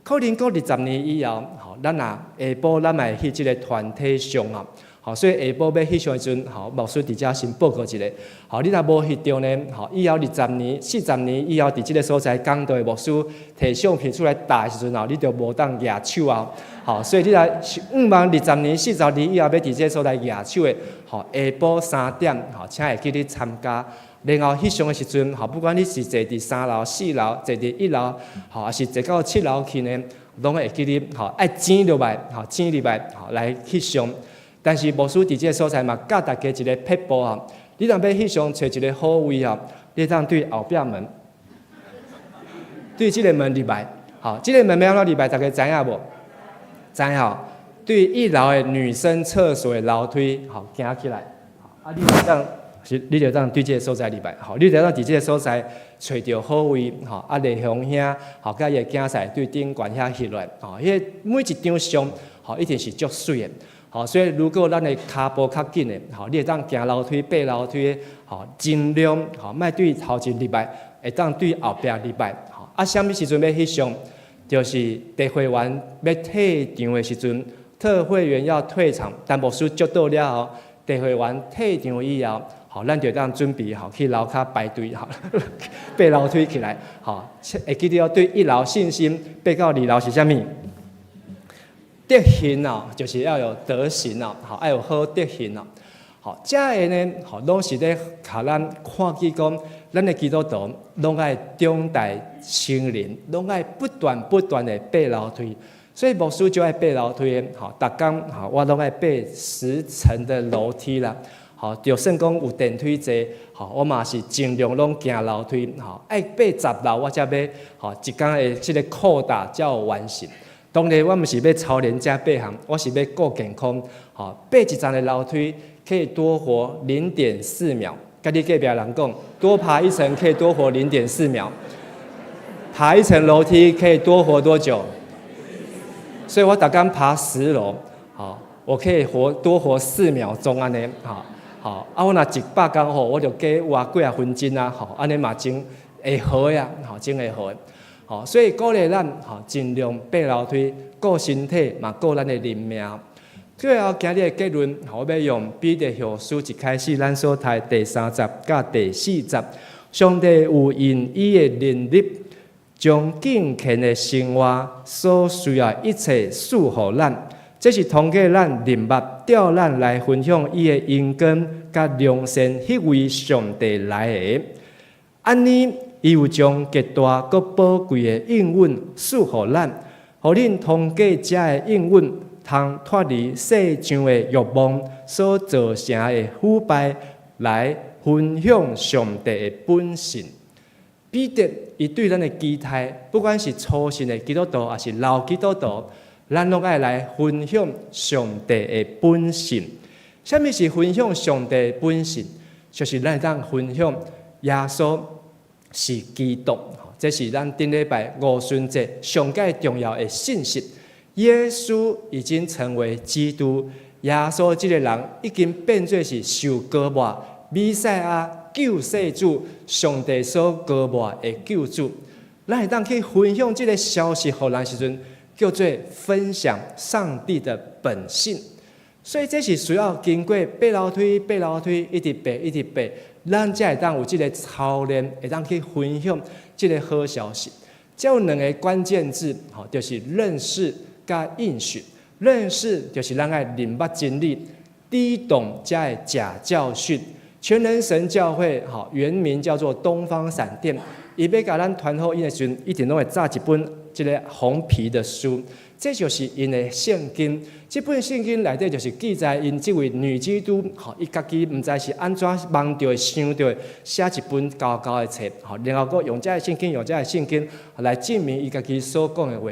Speaker 4: 可能過20年以後，吼，咱若下晡咱嘛會去這个團體相啊，吼，所以下晡欲翕相的時陣，吼，牧師佇遮先報告一下，吼，你若無翕著呢，吼，以後20年、40年以後，佇這个所在講道的牧師提相片出來貼的時陣，吼，你就無當舉手啊，吼，所以你若向望20年、40年以後欲佇這个所在舉手的，吼，下晡3點，吼，請會記得參加。然後翕相的時陣，吼，不管你是坐佇三樓、四樓，坐佇一樓，吼，抑是坐到七樓去呢，攏會記得，吼，愛擠入來，吼，擠入來，吼，來翕相。但是牧師佇這个所在嘛，教大家一个撇步啊。你若欲翕相，揣一个好位啊，你通對後壁門，對這个門入來，吼，這个門欲按怎入來，大家知影無？知吼？對一樓的女生廁所的樓梯，吼，行起來，啊，你會當。是，你就當對這个所在入來，吼，你就當佇這个所在揣著好位，吼，啊，麗香兄，吼，佮伊的囝婿對頂懸遐翕落來，吼，彼个每一張相，吼，一定是足媠的，吼，所以如果咱的跤步較緊的，吼，你會當行樓梯、爬樓梯，吼，盡量，吼，莫對頭前入來，會當對後壁入來，吼，啊，啥物時陣欲翕相？就是特會員欲退場的時陣，特會員要退場，但牧師祝禱了後，特會員退場以後。吼，咱就當準備吼去樓跤排隊吼，爬樓梯起來，吼，會記得對一樓信心，爬到二樓是啥物？德行啊，就是要有德行啊，吼，愛有好德行啊。吼，這个呢，吼，攏是咧共咱看見講，咱的基督徒攏愛長大成人，攏愛不斷不斷的爬樓梯。所以牧師就愛爬樓梯的，吼，逐工吼，我攏愛爬10層的樓梯啦。吼，就算講有電梯坐，吼，我嘛是盡量攏行樓梯，吼，愛爬10樓我才欲，吼，一工的這个扣打才有完成。當然，我毋是欲操練這八項，我是欲顧健康，吼，爬一層的樓梯，可以多活0.4秒。佮你隔壁人講，多爬一層可以多活零點四秒。爬一層樓梯可以多活多久？所以我逐工爬10樓，好，我可以活多活4秒鐘按呢，好，好，啊，我若100工吼，我就加活幾仔分鐘啊，吼，按呢嘛真會好呀，吼，真會好。好，所以鼓勵咱吼，盡量爬樓梯，顧身體嘛，顧咱的靈命。最後今日的結論，我欲用彼得後書一開始咱所讀第三節佮第四節，上帝有用伊的能力，將敬虔的生活所需要一切賜予咱，這是通過咱認捌，召咱來分享伊的榮光佮良善，彼位上帝來的。按呢，伊有將極大閣寶貴的應允賜予咱，予恁通過這个應允，通脫離世上的欲望所造成的腐敗，來分享上帝的本性。彼得伊對咱的期待，不管是初信的基督徒，抑是老基督徒，咱攏愛來分享上帝的本性。啥物是分享上帝的本性？就是咱會當分享耶穌是基督。這是咱頂禮拜五旬節上蓋重要的信息。耶穌已經成為基督，耶穌這个人已經變做是受膏抹彌賽亞救世主，上帝所膏抹的救主。咱會當去分享這个消息予人時陣，叫做分享上帝的本性。所以這是需要經過爬樓梯、爬樓梯，一直爬、一直爬，咱才會當有這个操練，會當去分享這个好消息。這有兩个關鍵字，吼，就是認識佮應許。認識就是咱愛認捌真理，抵擋這个假教訓。全能神教會，吼，原名叫做東方閃電。伊欲共咱傳福音的時陣，一定攏會紮一本這个紅皮的書，這就是𪜶的聖經。這本聖經內底就是記載𪜶這位女基督，吼，伊家己毋知是按怎夢著的、想著的，寫一本厚厚的冊，吼，然後閣用這个聖經、用這个聖經來證明伊家己所講的話。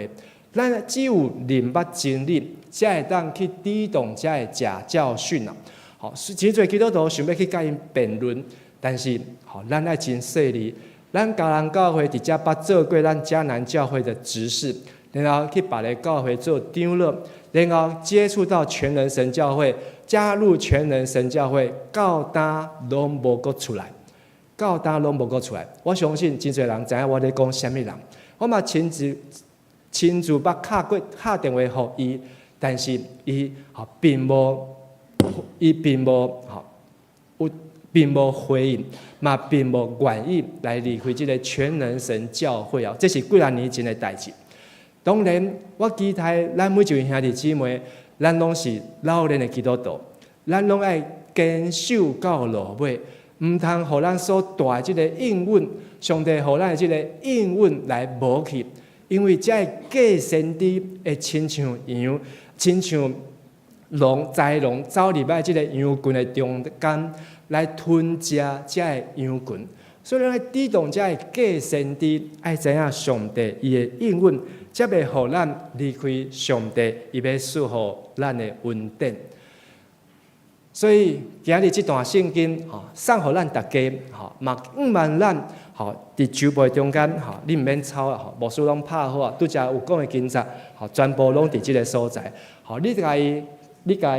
Speaker 4: 咱只有認捌真理，才會當去抵擋這个假教訓啊！吼，真濟基督徒想欲去佮𪜶辯論，但是吼，咱愛真細膩。咱迦南教會佇遮捌做過咱迦南教會的執事，然後去別个教會做長老，然後接觸到全能神教會，加入全能神教會，到今攏無閣出來，到今攏無閣出來。我相信真濟人知影我咧講啥物人，我嘛親自親自捌敲過敲電話予伊，但是伊吼並無，伊並無吼有並無回應，嘛並無願意來離開這个全能神教會哦。這是幾若年前的代誌。當然，我期待咱每一位兄弟姊妹，咱攏是老練的基督徒，咱攏愛堅守到落尾，毋通予咱所帶這个應允，上帝予咱的這个應允來無去，因為這个假先知會親像羊，親像狼豺狼走入來這个羊群的中間來吞食這个羊群，所以咱愛抵擋這个假先知，愛知影上帝伊的應允，才袂予咱離開上帝伊欲賜予咱的恩典。所以今日這段聖經，吼，送予咱大家，吼，嘛向望咱，吼，佇周報中間，吼，你毋免抄啊，吼，牧師攏拍好啊，拄才有講的經節，吼，全部攏佇這个所在，吼，你共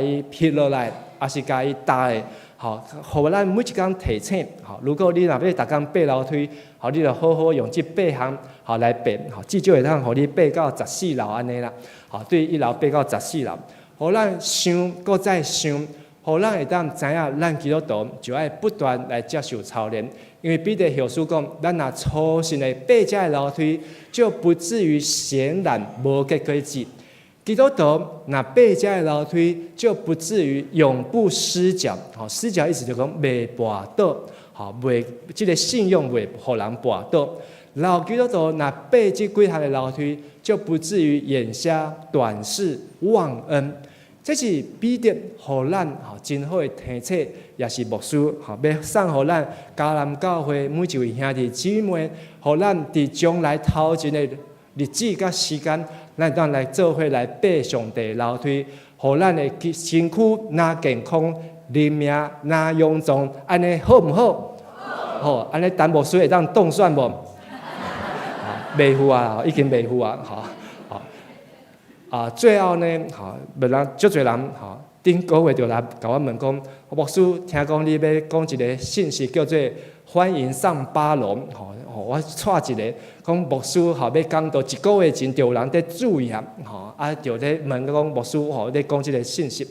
Speaker 4: 伊翕落來，抑是共伊貼的，吼，予咱每一工提醒，吼，如果你若欲逐工爬樓梯，吼，你就好好用這八項，吼來爬，吼，至少會當予你爬到14樓按呢啦，吼，對一樓爬到十四樓，予咱想，閣再想，予咱會當知影，咱基督徒就愛不斷來接受操練，因為彼得後書講，咱若初信的爬這个樓梯，就不至於顯懶無結果子。基督徒若爬這个樓梯，就不至於永不失腳。吼，失腳意思就講袂跋倒，吼，袂這个信仰袂予人跋倒。老基督徒若爬這幾項的樓梯，就不至於眼瞎、短視、忘恩。這是彼得予咱吼真好的提醒，也是牧師吼欲送予咱迦南教會每一位兄弟姊妹，予咱佇將來頭前的日子佮時間，咱會當來做伙來爬上帝樓梯，予咱的身軀若健康，人名若勇壯，按呢好毋好？好，按呢陳牧師會當當選無？袂赴啊，已經袂赴啊，吼，吼啊，最後呢，吼，欲人足濟人，吼，頂個月就來共我問講，牧師聽講你欲講一个信息叫做歡迎上八樓，吼，我帶一个講牧師吼欲講道一個月前就有人佇注意啊，吼，啊就咧問講牧師吼咧講這个信息，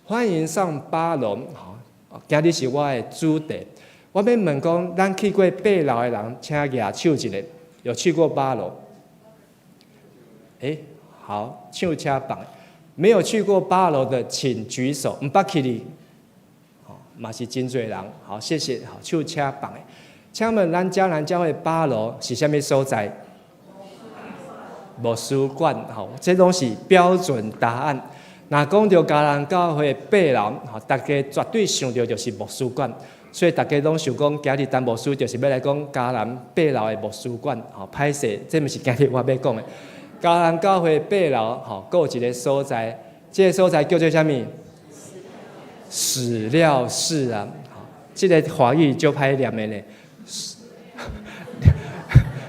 Speaker 4: 歡迎上八樓，吼，今日是我的主題，我欲問講，咱去過八樓的人，請舉手一下，有去過八樓？欸，好，手請放。沒有去過八樓的，請舉手。毋捌去的，吼，嘛是真濟人。好，謝謝。好，手請放。請問咱迦南教會八樓是啥物所在？牧師館。吼，這攏是標準答案。若講著迦南教會八樓，吼，大家絕對想著就是牧師館。所以大家攏想講，今日陳牧師就是欲來講迦南八樓的牧師館。吼，歹勢，這毋是今日我欲講的。迦南教會八樓，吼，閣有一个所在，這个所在叫做啥物？史料室啊！吼，這个華語足歹念的呢，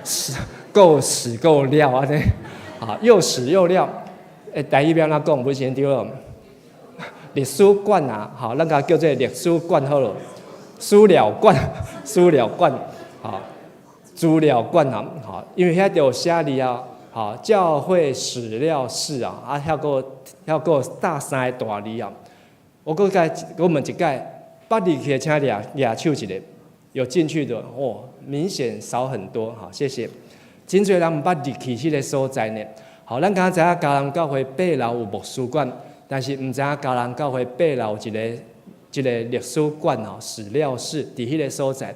Speaker 4: 史夠屎夠料按呢，啊，又屎又料。欸，台語欲按怎講？不是對囉。歷史館啊，吼，咱共叫做歷史館好囉。史料館，史料館，吼，資料館啊，吼，因為遐就有寫字啊。好，教會史料室啊，啊，遐閣遐閣大三个大字啊。我閣共我問一擺，捌入去的請舉舉手一下，有進去的哦，明顯少很多。好，謝謝。真濟人毋捌入去彼个所在呢。好，咱敢知影迦南教會八樓有牧師館，但是毋知影迦南教會八樓有一个一个歷史館哦，史料室佇彼个所在。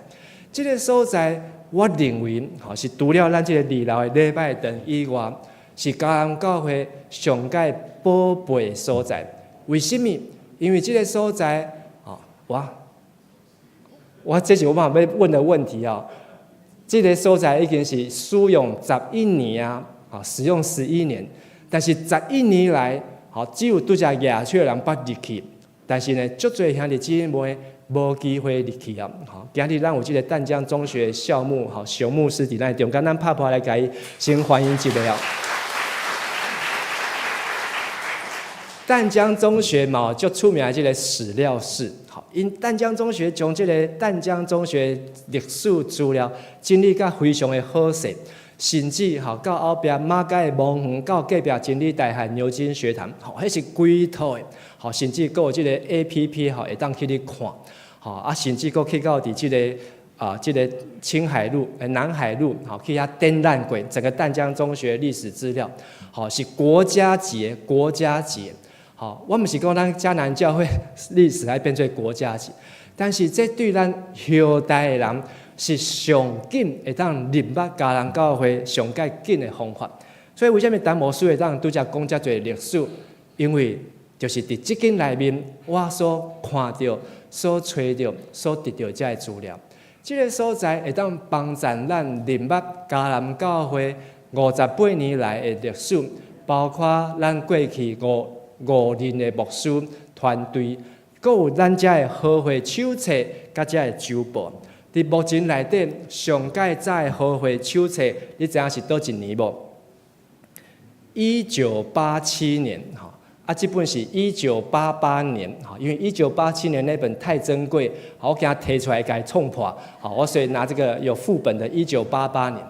Speaker 4: 這个所在，我認為吼是除了咱這个二樓的禮拜堂以外，是迦南教會上蓋寶貝所在。為什麼？因為這个所在，吼，我這是我嘛欲問的問題哦。這个所在已經是使用十一年啊，啊，使用十一年，但是十一年來，吼，只有拄才舉手的人捌入去，但是呢，足濟兄弟姊妹無機會入去啊！吼，今日咱有這个淡江中學校牧，吼，熊牧師佇咱中間，咱拍破來共伊先歡迎一下哦。淡江中學嘛，足出名的這个史料室，吼，𪜶淡江中學將這个淡江中學歷史資料整理甲非常的好勢，甚至吼到後壁馬偕的墓園，到隔壁真理大學牛津學堂，吼，彼是規套的，吼，甚至閣有這个 APP 吼，會當去咧看。吼啊，甚至閣去到佇這个啊，這个青海路、南海路，吼，去遐展覽過整個淡江中學歷史資料，吼，是國家級，國家級。吼，我毋是講咱迦南教會歷史愛變做國家級，但是這對咱後代的人是上緊會當認捌迦南教會上蓋緊的方法。所以為啥物陳牧師會當拄才講遮濟歷史？因為就是佇這間內面，我所看著、所揣著、所得著這个資料，這个所在會當幫助咱認捌迦南教會58年來的歷史，包括咱過去五任的牧師團隊，閣有咱遮的和會手冊，佮遮的週報。佇目前內底上蓋早的和會手冊，你知影是佗一年無？1987年，吼。啊，這本是1988年，吼，因為1987年那本太珍貴，我驚提出來共伊創破，好，我所以拿這個有副本的1988年。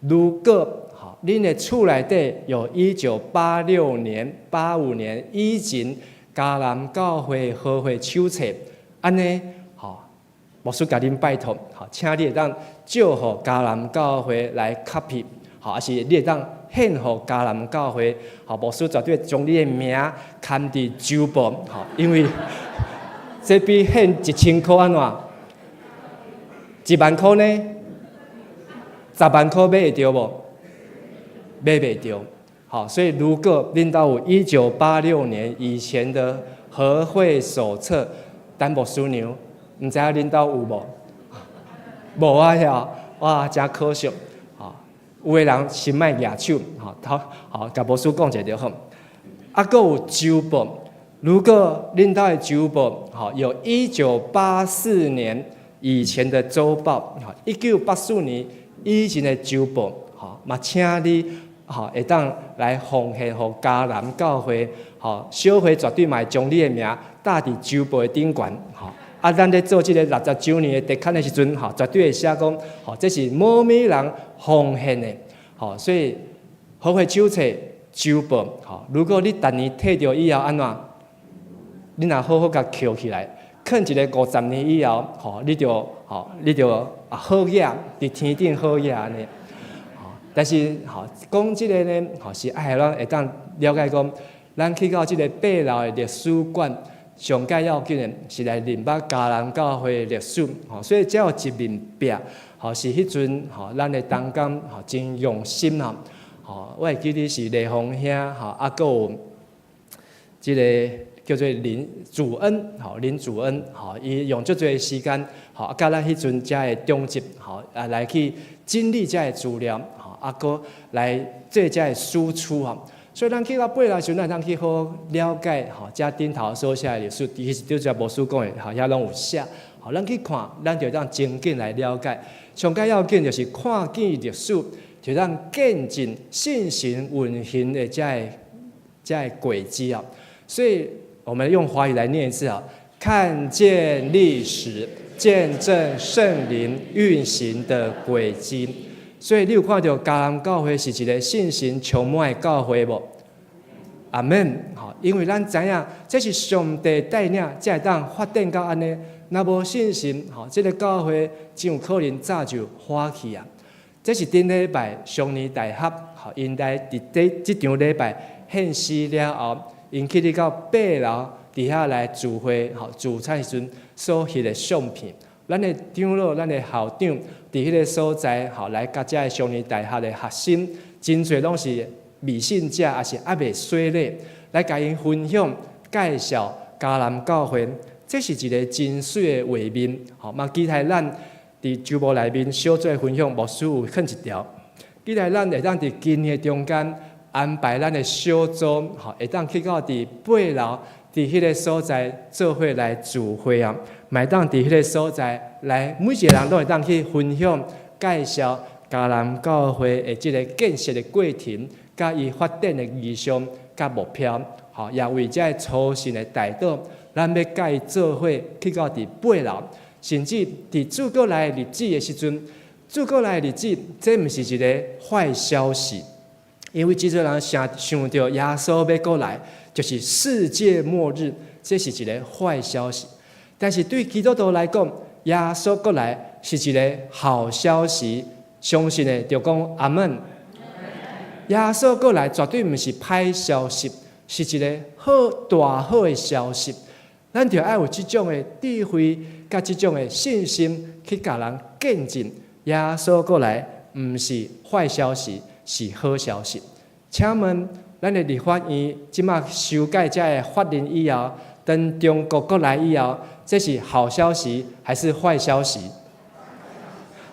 Speaker 4: 如果吼，恁的厝內底有1986年、85年以前迦南教會和會手冊，按呢，吼，牧師共恁拜託，吼，請你會當借予迦南教會來 copy，吼，抑是你會當獻予迦南教會，吼，牧師絕對將你的名刊佇週報，吼，因為這比獻1000箍按怎？1萬箍呢？10萬箍買會著無？買袂著。好，所以如果恁兜有1986年以前的和會手冊，陳牧師娘，毋知影恁兜有無？無啊，遐，哇，真可惜。有的人先莫舉手，吼，頭，吼，共牧師講一下就好。啊，閣有週報，如果恁兜的周報，吼，有1984年以前的週報，吼，1984年以前的週報，吼，嘛請你，吼，會當來奉獻予迦南教會，吼，小會絕對嘛會將你的名貼佇週報的頂懸，吼。啊，咱咧做這个60週年的特刊的時陣，吼，絕對會寫講，吼，這是某某人奉獻的，吼，所以和會手冊週報，吼，如果你逐年提著以後按怎？你若好好共抾起來，囥一个50年以後，吼，你就吼，你就啊好額，佇天頂好額按呢。吼，但是吼，講這个呢，吼是愛予咱會當了解講，咱去到這个八樓的歷史館，上蓋要緊的是來認捌迦南教會的歷史，吼，所以才有一面壁，吼，是彼陣吼，咱的同工吼真用心啊，吼，我會記得是雷鋒兄，吼，啊，閣有這个叫做林祖恩，吼，林祖恩，吼，伊用足濟時間，吼，啊，佮咱彼陣遮的長執，吼，啊，來去整理遮的資料，吼，啊，閣來做遮的輸出吼。所以咱去到八樓時陣，咱會當去好了解，吼，遮頂頭所寫的歷史，其實拄才牧師講的，吼，遐攏有寫。吼，咱去看，咱就會當真緊來了解。上蓋要緊就是看見歷史，就當見證聖神運行的遮个軌跡啊。所以我們用華語來念一次啊，看見歷史，見證聖靈運行的軌跡。所以你有看著迦南教會是一个信心充滿的教會無？阿門。吼，因為咱知影這是上帝帶領，才會當發展到按呢。若無信心，吼，這个教會真有可能早就垮去啊。這是頂禮拜雙年大學，吼，𪜶來佇這這場禮拜獻詩了後，𪜶去佇到八樓佇遐來聚會，吼，聚餐時陣所翕的相片。咱的長老、咱的校長佇彼个所在，吼，來佮遮个雙年大學的學生，真濟攏是未信者，抑是猶未洗禮，來共𪜶分享介紹迦南教會，這是一个真媠的畫面，吼，嘛期待咱佇週報內面小做分享，牧師有囥一條，期待咱會當佇今年的中間安排咱的小組，吼，會當去到佇八樓佇彼个所在做伙來聚會啊，嘛會當佇彼个所在來，每一个人攏會當去分享介紹迦南教會的這个建設的過程，佮伊發展的異象佮目標，吼，也為這个初信的代禱，咱欲佮伊做伙去到佇八樓，甚至佇主閣來的日子的時陣，主閣來的日子，這毋是一个壞消息，因為真濟人想想著耶穌欲閣來，就是世界末日，這是一个壞消息。但是對基督徒來講，耶穌閣來是一个好消息，相信的就講阿門。耶穌閣來絕對毋是歹消息，是一个好大好的消息。咱就愛有這種的智慧，佮這種的信心去共人見證耶穌閣來，毋是壞消息，是好消息。請問，咱的立法院這馬修改這个法令以後，當中國閣來以後，這是好消息還是壞消息？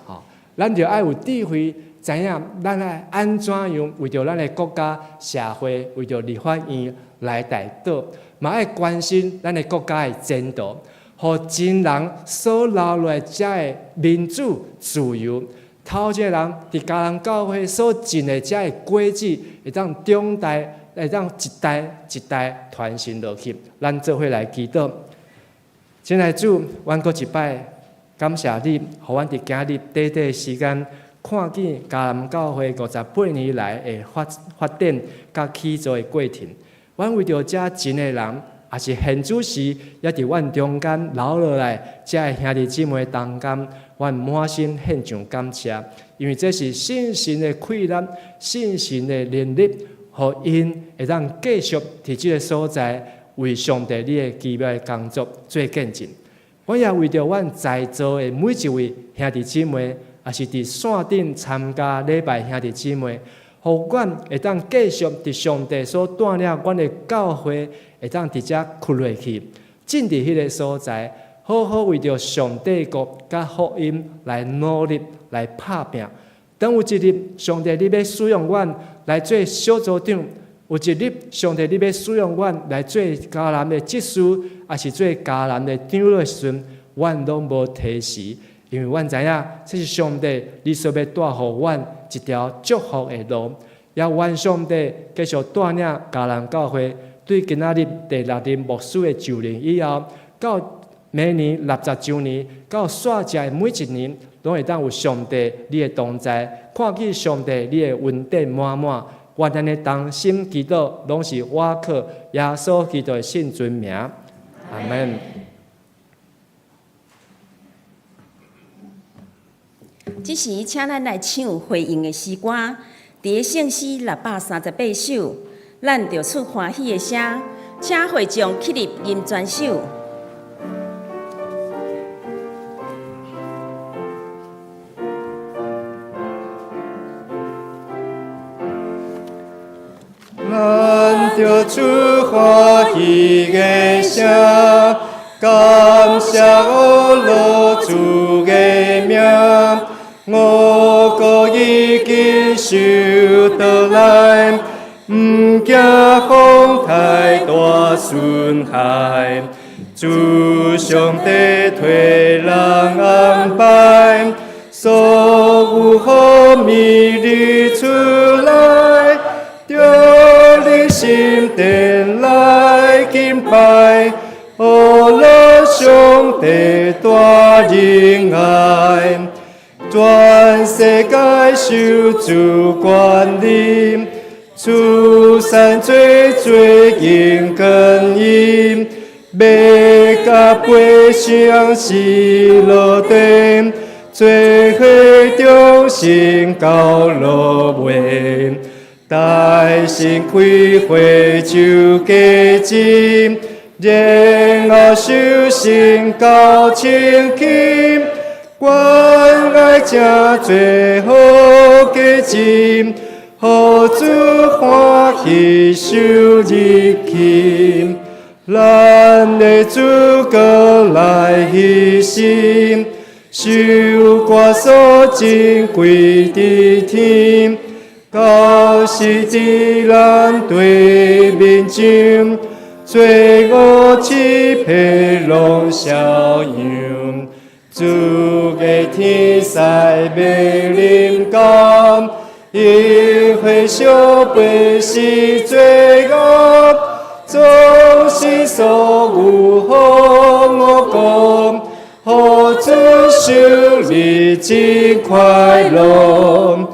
Speaker 4: 好，咱就愛有智慧，知影咱愛按怎樣為著咱的國家、社會，為著立法院來代禱，嘛愛關心咱的國家的前途，予真人所留落來遮个民主自由，頭一个人佇迦南教會所種的遮个果子，會當長大，會當一代一代傳承落去。咱做伙來祈禱，親愛主，阮閣一擺感謝你，予阮佇今日短短時間，看見迦南教會58年來的發發展佮起造的過程。阮為著遮真的人，抑是現主時猶佇阮中間留落來，遮个兄弟姊妹中間，阮滿心獻上感謝，因為這是信心的氣力、信心的能力，予𪜶會當繼續佇這个所在為上帝你的奇妙的工作做見證。阮也為著阮在座的每一位兄弟姊妹，抑是佇線頂參加禮拜兄弟姊妹，予阮會當繼續佇上帝所帶領阮的教會，會當佇遮囥落去，進佇彼个所在，好好為著上帝國佮福音來努力來拍拚。當有一日，上帝你欲使用阮來做小組長，有一日，上帝你欲使用阮來做迦南的執事，抑是做迦南的長老的時陣，阮攏無推辭，因為阮知影這是上帝你所欲帶予阮一條祝福的路。也願上帝繼續帶領迦南教會，對今仔日第六任牧師的就任以後，到明年60週年，到煞來的每一年，攏會當有上帝你的同在，看見上帝你的恩典滿滿。願咱的同心祈禱，攏是倚靠耶穌基督的聖尊名。阿門。
Speaker 3: 這時，請咱來唱回應的詩歌，佇聖詩638首，咱著出歡喜的聲，請會眾起立吟全首。
Speaker 5: 咱著出歡喜的聲，感謝阿羅主的名。五穀已經收倒來，毋驚風颱大損害。主上帝替人安排，所有好物日出來，著你心殿來敬拜，阿羅上帝大仁愛。全世界受主管理，出山做做應跟因，欲共百姓是落地，做伙忠心到落尾，大聲開會就加錢，然後修身到清氣。關愛正做好價值，予主歡喜收入去。咱的主閣來彼時，受割所珍貴佇天，到時佇咱對面上，罪惡欺騙攏消揚。主的天使欲臨到，因火燒背是罪惡，總是所有好五穀，予主收你真快樂。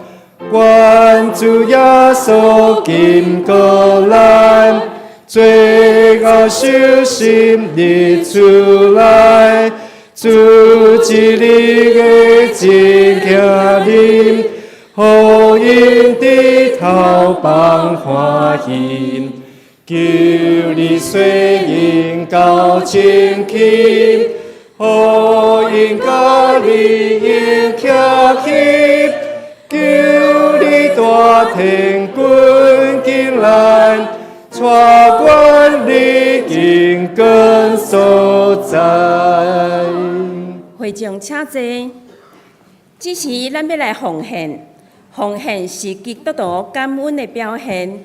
Speaker 5: 願主耶穌緊閣來，罪惡受審日出來。主一日的真行臨，予𪜶低頭放歡喜，求你洗𪜶到清氣，予𪜶佮你永徛起，求你帶天軍進來，帶阮入榮光所在。
Speaker 3: 會眾請坐。這時，咱欲來奉獻。奉獻是基督徒感恩的表現，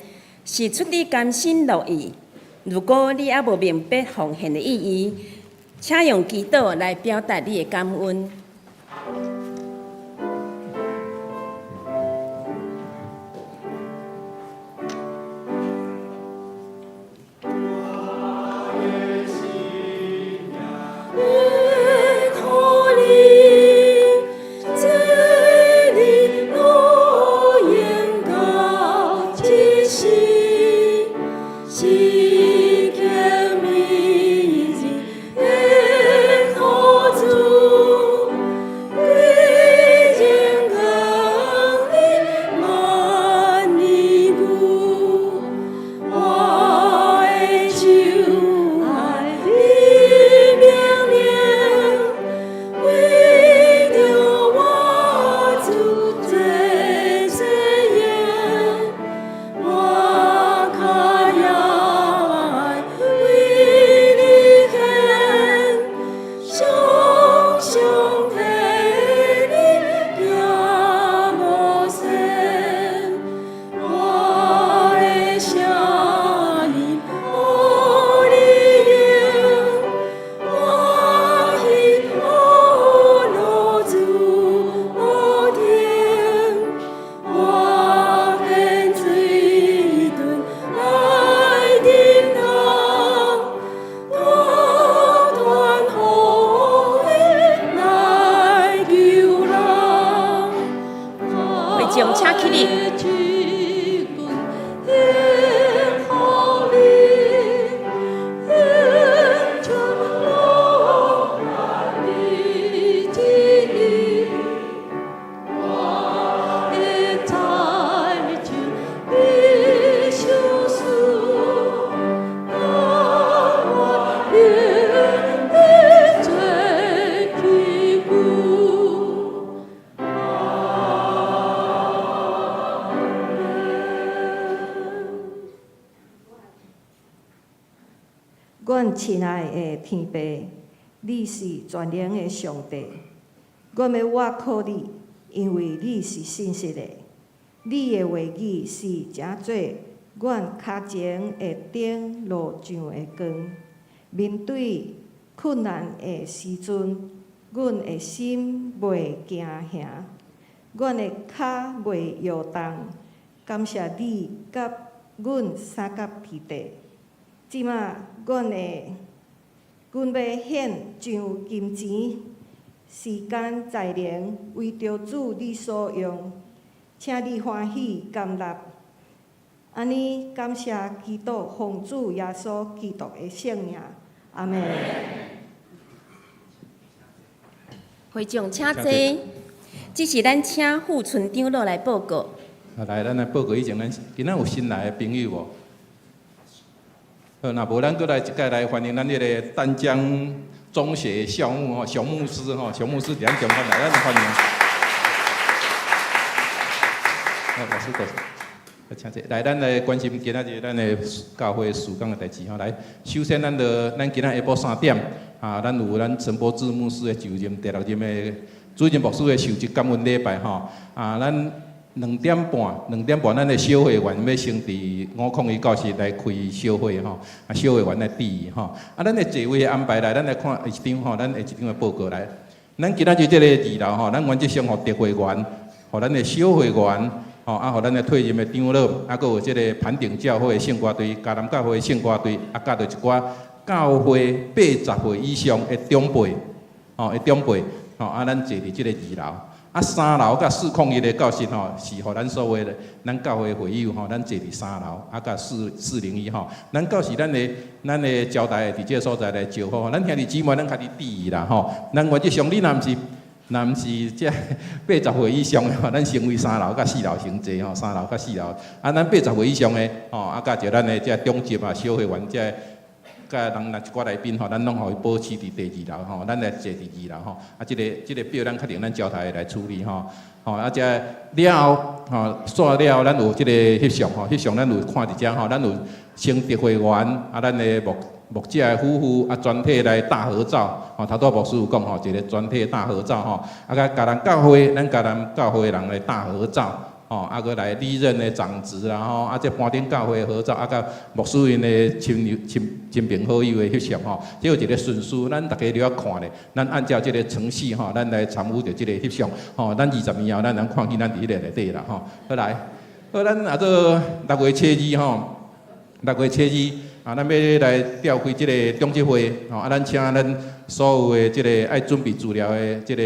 Speaker 3: 是出自甘心樂意。如果你猶無明白奉獻的意義，請用祈禱來表達你的感恩。
Speaker 2: 是敬美人的苦主。
Speaker 3: 眾請起立。
Speaker 6: 阮親愛的天父，你是全能的上帝，阮欲倚靠你，因為你是信實的。你的話語是成做阮跤前的燈，路上的光。面對困難的時陣，阮的心袂驚嚇，阮的跤袂搖動。感謝你佮阮相佮佇地。這馬，阮欲獻上金錢、時間、才能，為著主你所用，請你歡喜甘納。按呢，感謝基督，奉主耶穌基督的聖名，阿們。
Speaker 3: 會眾請坐，這是咱請傅村長老來報告。
Speaker 1: 啊，來，咱來報告以前，咱今仔有新來的朋友無？好，若無咱閣來一擺來歡迎咱彼个淡江中學校牧吼，熊牧師吼，熊牧師佇咱中間來，咱來歡迎。好，老師多謝。請坐。來，咱來關心今仔日咱的教會事工的代誌吼。來，首先咱就咱今仔下晡3點啊，咱有咱陳柏志牧師的就任第六任的主任牧師的受職感恩禮拜吼。啊，咱2點半，2點半，咱的小會員欲先佇501教室來開小會吼，啊，小會員來致意吼。啊，咱的座位的安排來，咱來看一張吼，咱下一張的報告來。咱今仔日這個二樓吼，咱原則上予特會員，予咱的小會員，吼，啊，予咱的退任的長老，啊，閣有這個盤頂教會的聖歌隊、嘉南教會的聖歌隊，啊，佮著一寡教會80歲以上的長輩，吼，的長輩，吼，啊，咱坐佇這個二樓。啊，三樓佮401的教室吼，是予咱所有的咱教會會友吼，咱坐佇三樓，啊，佮401吼。咱到時咱的招待佇這个所在來招呼，咱兄弟姊妹，咱家己注意啦吼。咱原則上，你若毋是這80歲以上的吼，咱先為三樓佮四樓先坐吼，三樓佮四樓。啊，咱80歲以上的吼，啊，佮著咱的這長執啊、小會員這。佮人若一寡來賓吼，咱攏予伊保持佇第二樓吼，咱來坐佇二樓吼。啊，這个表咱確定咱招待來處理吼。吼，啊，這了後吼，煞了後，咱有這个翕相吼，翕相咱有看佇遮吼，咱有先特會員啊，咱的牧者的夫婦啊，全體來大合照吼。頭拄牧師有講吼，一个全體大合照吼。啊，佮嘉南教會，咱嘉南教會人的大合照。吼，啊，閣來歷任的長執啦吼，啊，這盤頂教會合照，啊，佮牧師𪜶的親友、親朋好友的翕相吼，這有一個順序，咱逐家都要看咧。咱按照這個程序吼，咱來參與著這個翕相吼。咱20年後，咱通看見咱佇彼個內底啦吼。好來，好，咱啊做六月初二吼，六月初二啊，咱欲來召開這個長執會吼，啊，咱請咱所有的這個愛準備資料的這個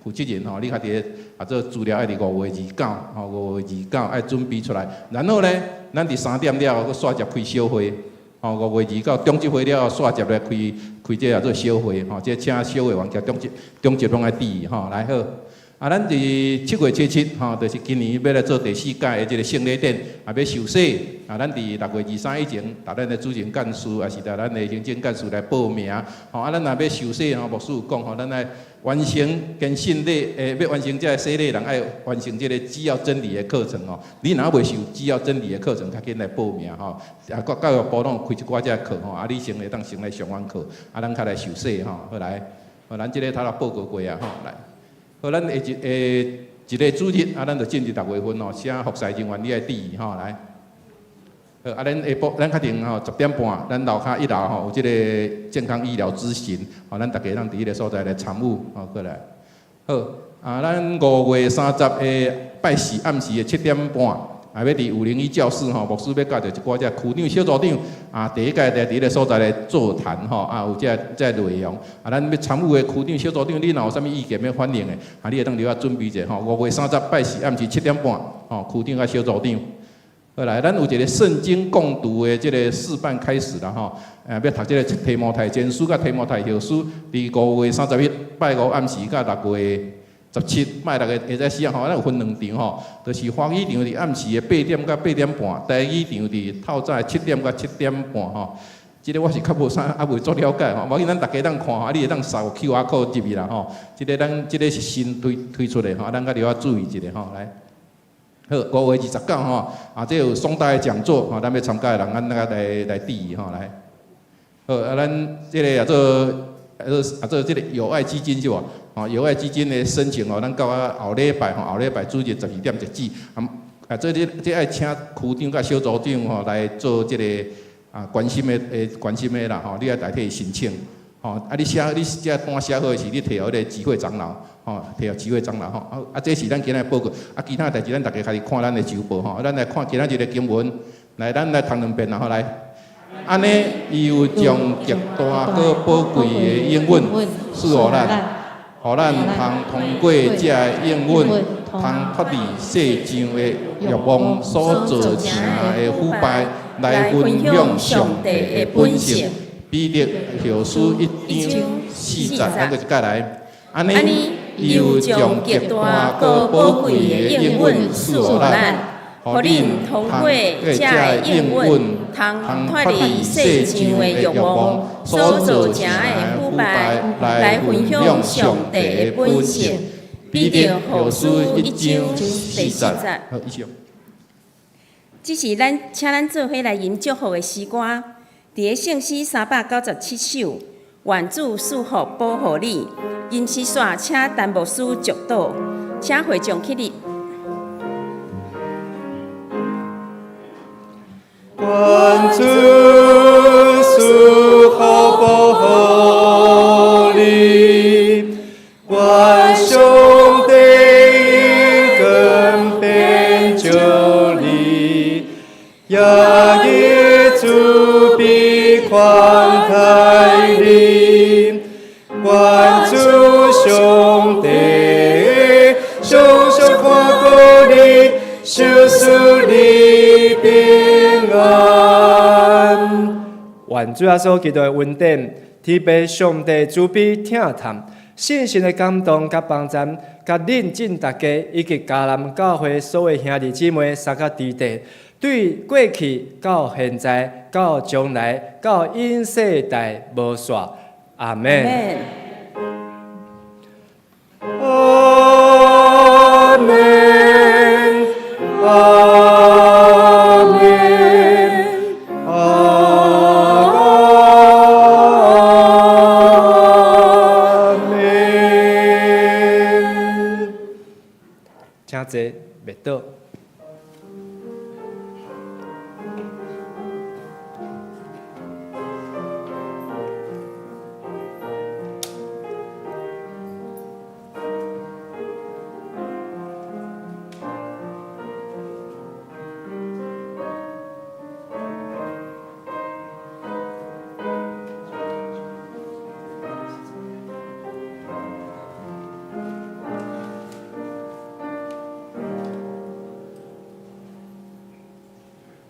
Speaker 1: 負責人吼，你家己啊做資料愛佇5月29，吼，5月29愛準備出來。然後呢，咱佇3點了後，閣煞接開小會，吼，5月29長執會了後，煞接來開這個做小會，吼，這請小會員佮長執攏愛注意吼，來好。啊，咱佇7月初7，吼，就是今年欲來做第四屆的這个聖禮典，啊，欲受洗。啊，咱佇6月23以前，逐咱的主任幹事，也是逐咱的行政幹事來報名。吼，啊，咱若欲受洗吼，牧師有講吼，咱愛完成堅信禮，欲完成這个洗禮人愛完成這个主要真理的課程吼。你若未受主要真理的課程，較緊來報名吼。啊，各教育部攏有開一寡這个課吼，啊，你先會當先來上完課，啊，咱較來受洗吼。好來，好，咱這个頭拄報告過啊，吼，來。好，咱下一個主日，啊，咱就進入6月份吼，請服侍人員你愛注意吼，來。好，啊，咱下晡咱確定吼10點半，咱樓跤一樓吼有這个健康醫療諮詢，吼，咱逐家通佇彼个所在來參與，吼，過來。好，啊，咱5月30的拜四暗時的7點半，啊，欲佇501教室吼，牧師欲教著一寡這區長、小組長，啊，第一屆佇彼个所在來座談吼，啊，有這個內容。啊，咱欲參與的區長、小組長，你若有啥物意見欲反映的，啊，你會當留下準備者吼。5月30拜四暗時7點半，吼，區長佮小組長。好來，咱有一个聖經共讀的這个試辦開始啦吼，欲讀這个提摩太前書佮提摩太後書，佇5月31拜五暗時佮6月17拜六的下晝時吼，咱有分兩場吼，就是華語場佇暗時的8點到8點半，台語場佇透早的7點到7點半吼。這个我是較無啥，猶未足了解吼，無要緊，咱逐家當看吼，啊，你會當掃 QR code 入去啦吼。這个咱這个是新推出的吼，咱閣著愛注意一下吼，來。好，5月29吼，啊，這有雙大的講座吼，咱欲參加的人，咱那個來注意吼，來。好，啊，咱這个也做，啊做這个友愛基金是無？吼，友愛基金的申請吼，咱到啊後禮拜吼，後禮拜主日12點截止。啊，這愛請區長佮小組長吼來做這个啊關心的啦吼，你愛代替伊申請。吼，啊，你這單寫好的是，你提予彼个集會長老，吼，提予集會長老吼。啊啊，這是咱今仔的報告。啊，其他代誌咱逐家家己看咱的週報吼。咱來看今仔日的經文，來，咱來讀兩遍啦吼，來。按呢，伊有將極大閣寶貴的應允賜予咱，予咱通通過這个應允，通脫離世上的欲望所造成的腐敗，來分享上帝的本性。彼得後書1章4節，咱閣一擺來。按呢，伊有將極大閣寶貴的應允賜予咱，予恁通過這个應允，通脫離世上的欲望所造成的腐敗，來分享上帝的本性。彼得後書1章4節。好，以上。
Speaker 3: 這是咱請咱做伙來吟祝福的詩歌，佇个聖詩397首，願主賜福保護你。吟詩煞請陳牧師祝禱，請會眾起立。
Speaker 5: 願主賜福保護你，願上帝以光遍照你，也以慈悲寬待你，願主上帝常常看顧你，賞賜你平安。
Speaker 4: 願主耶穌基督的恩典，天父上帝慈悲疼疼，聖神的感動佮幫贊，佮恁眾逐家以及迦南教會所有兄弟姊妹三個弟弟，對過去到現在到將來到永世代無煞。阿們。
Speaker 5: 阿們，阿們，阿們。
Speaker 4: 請坐，袂倒。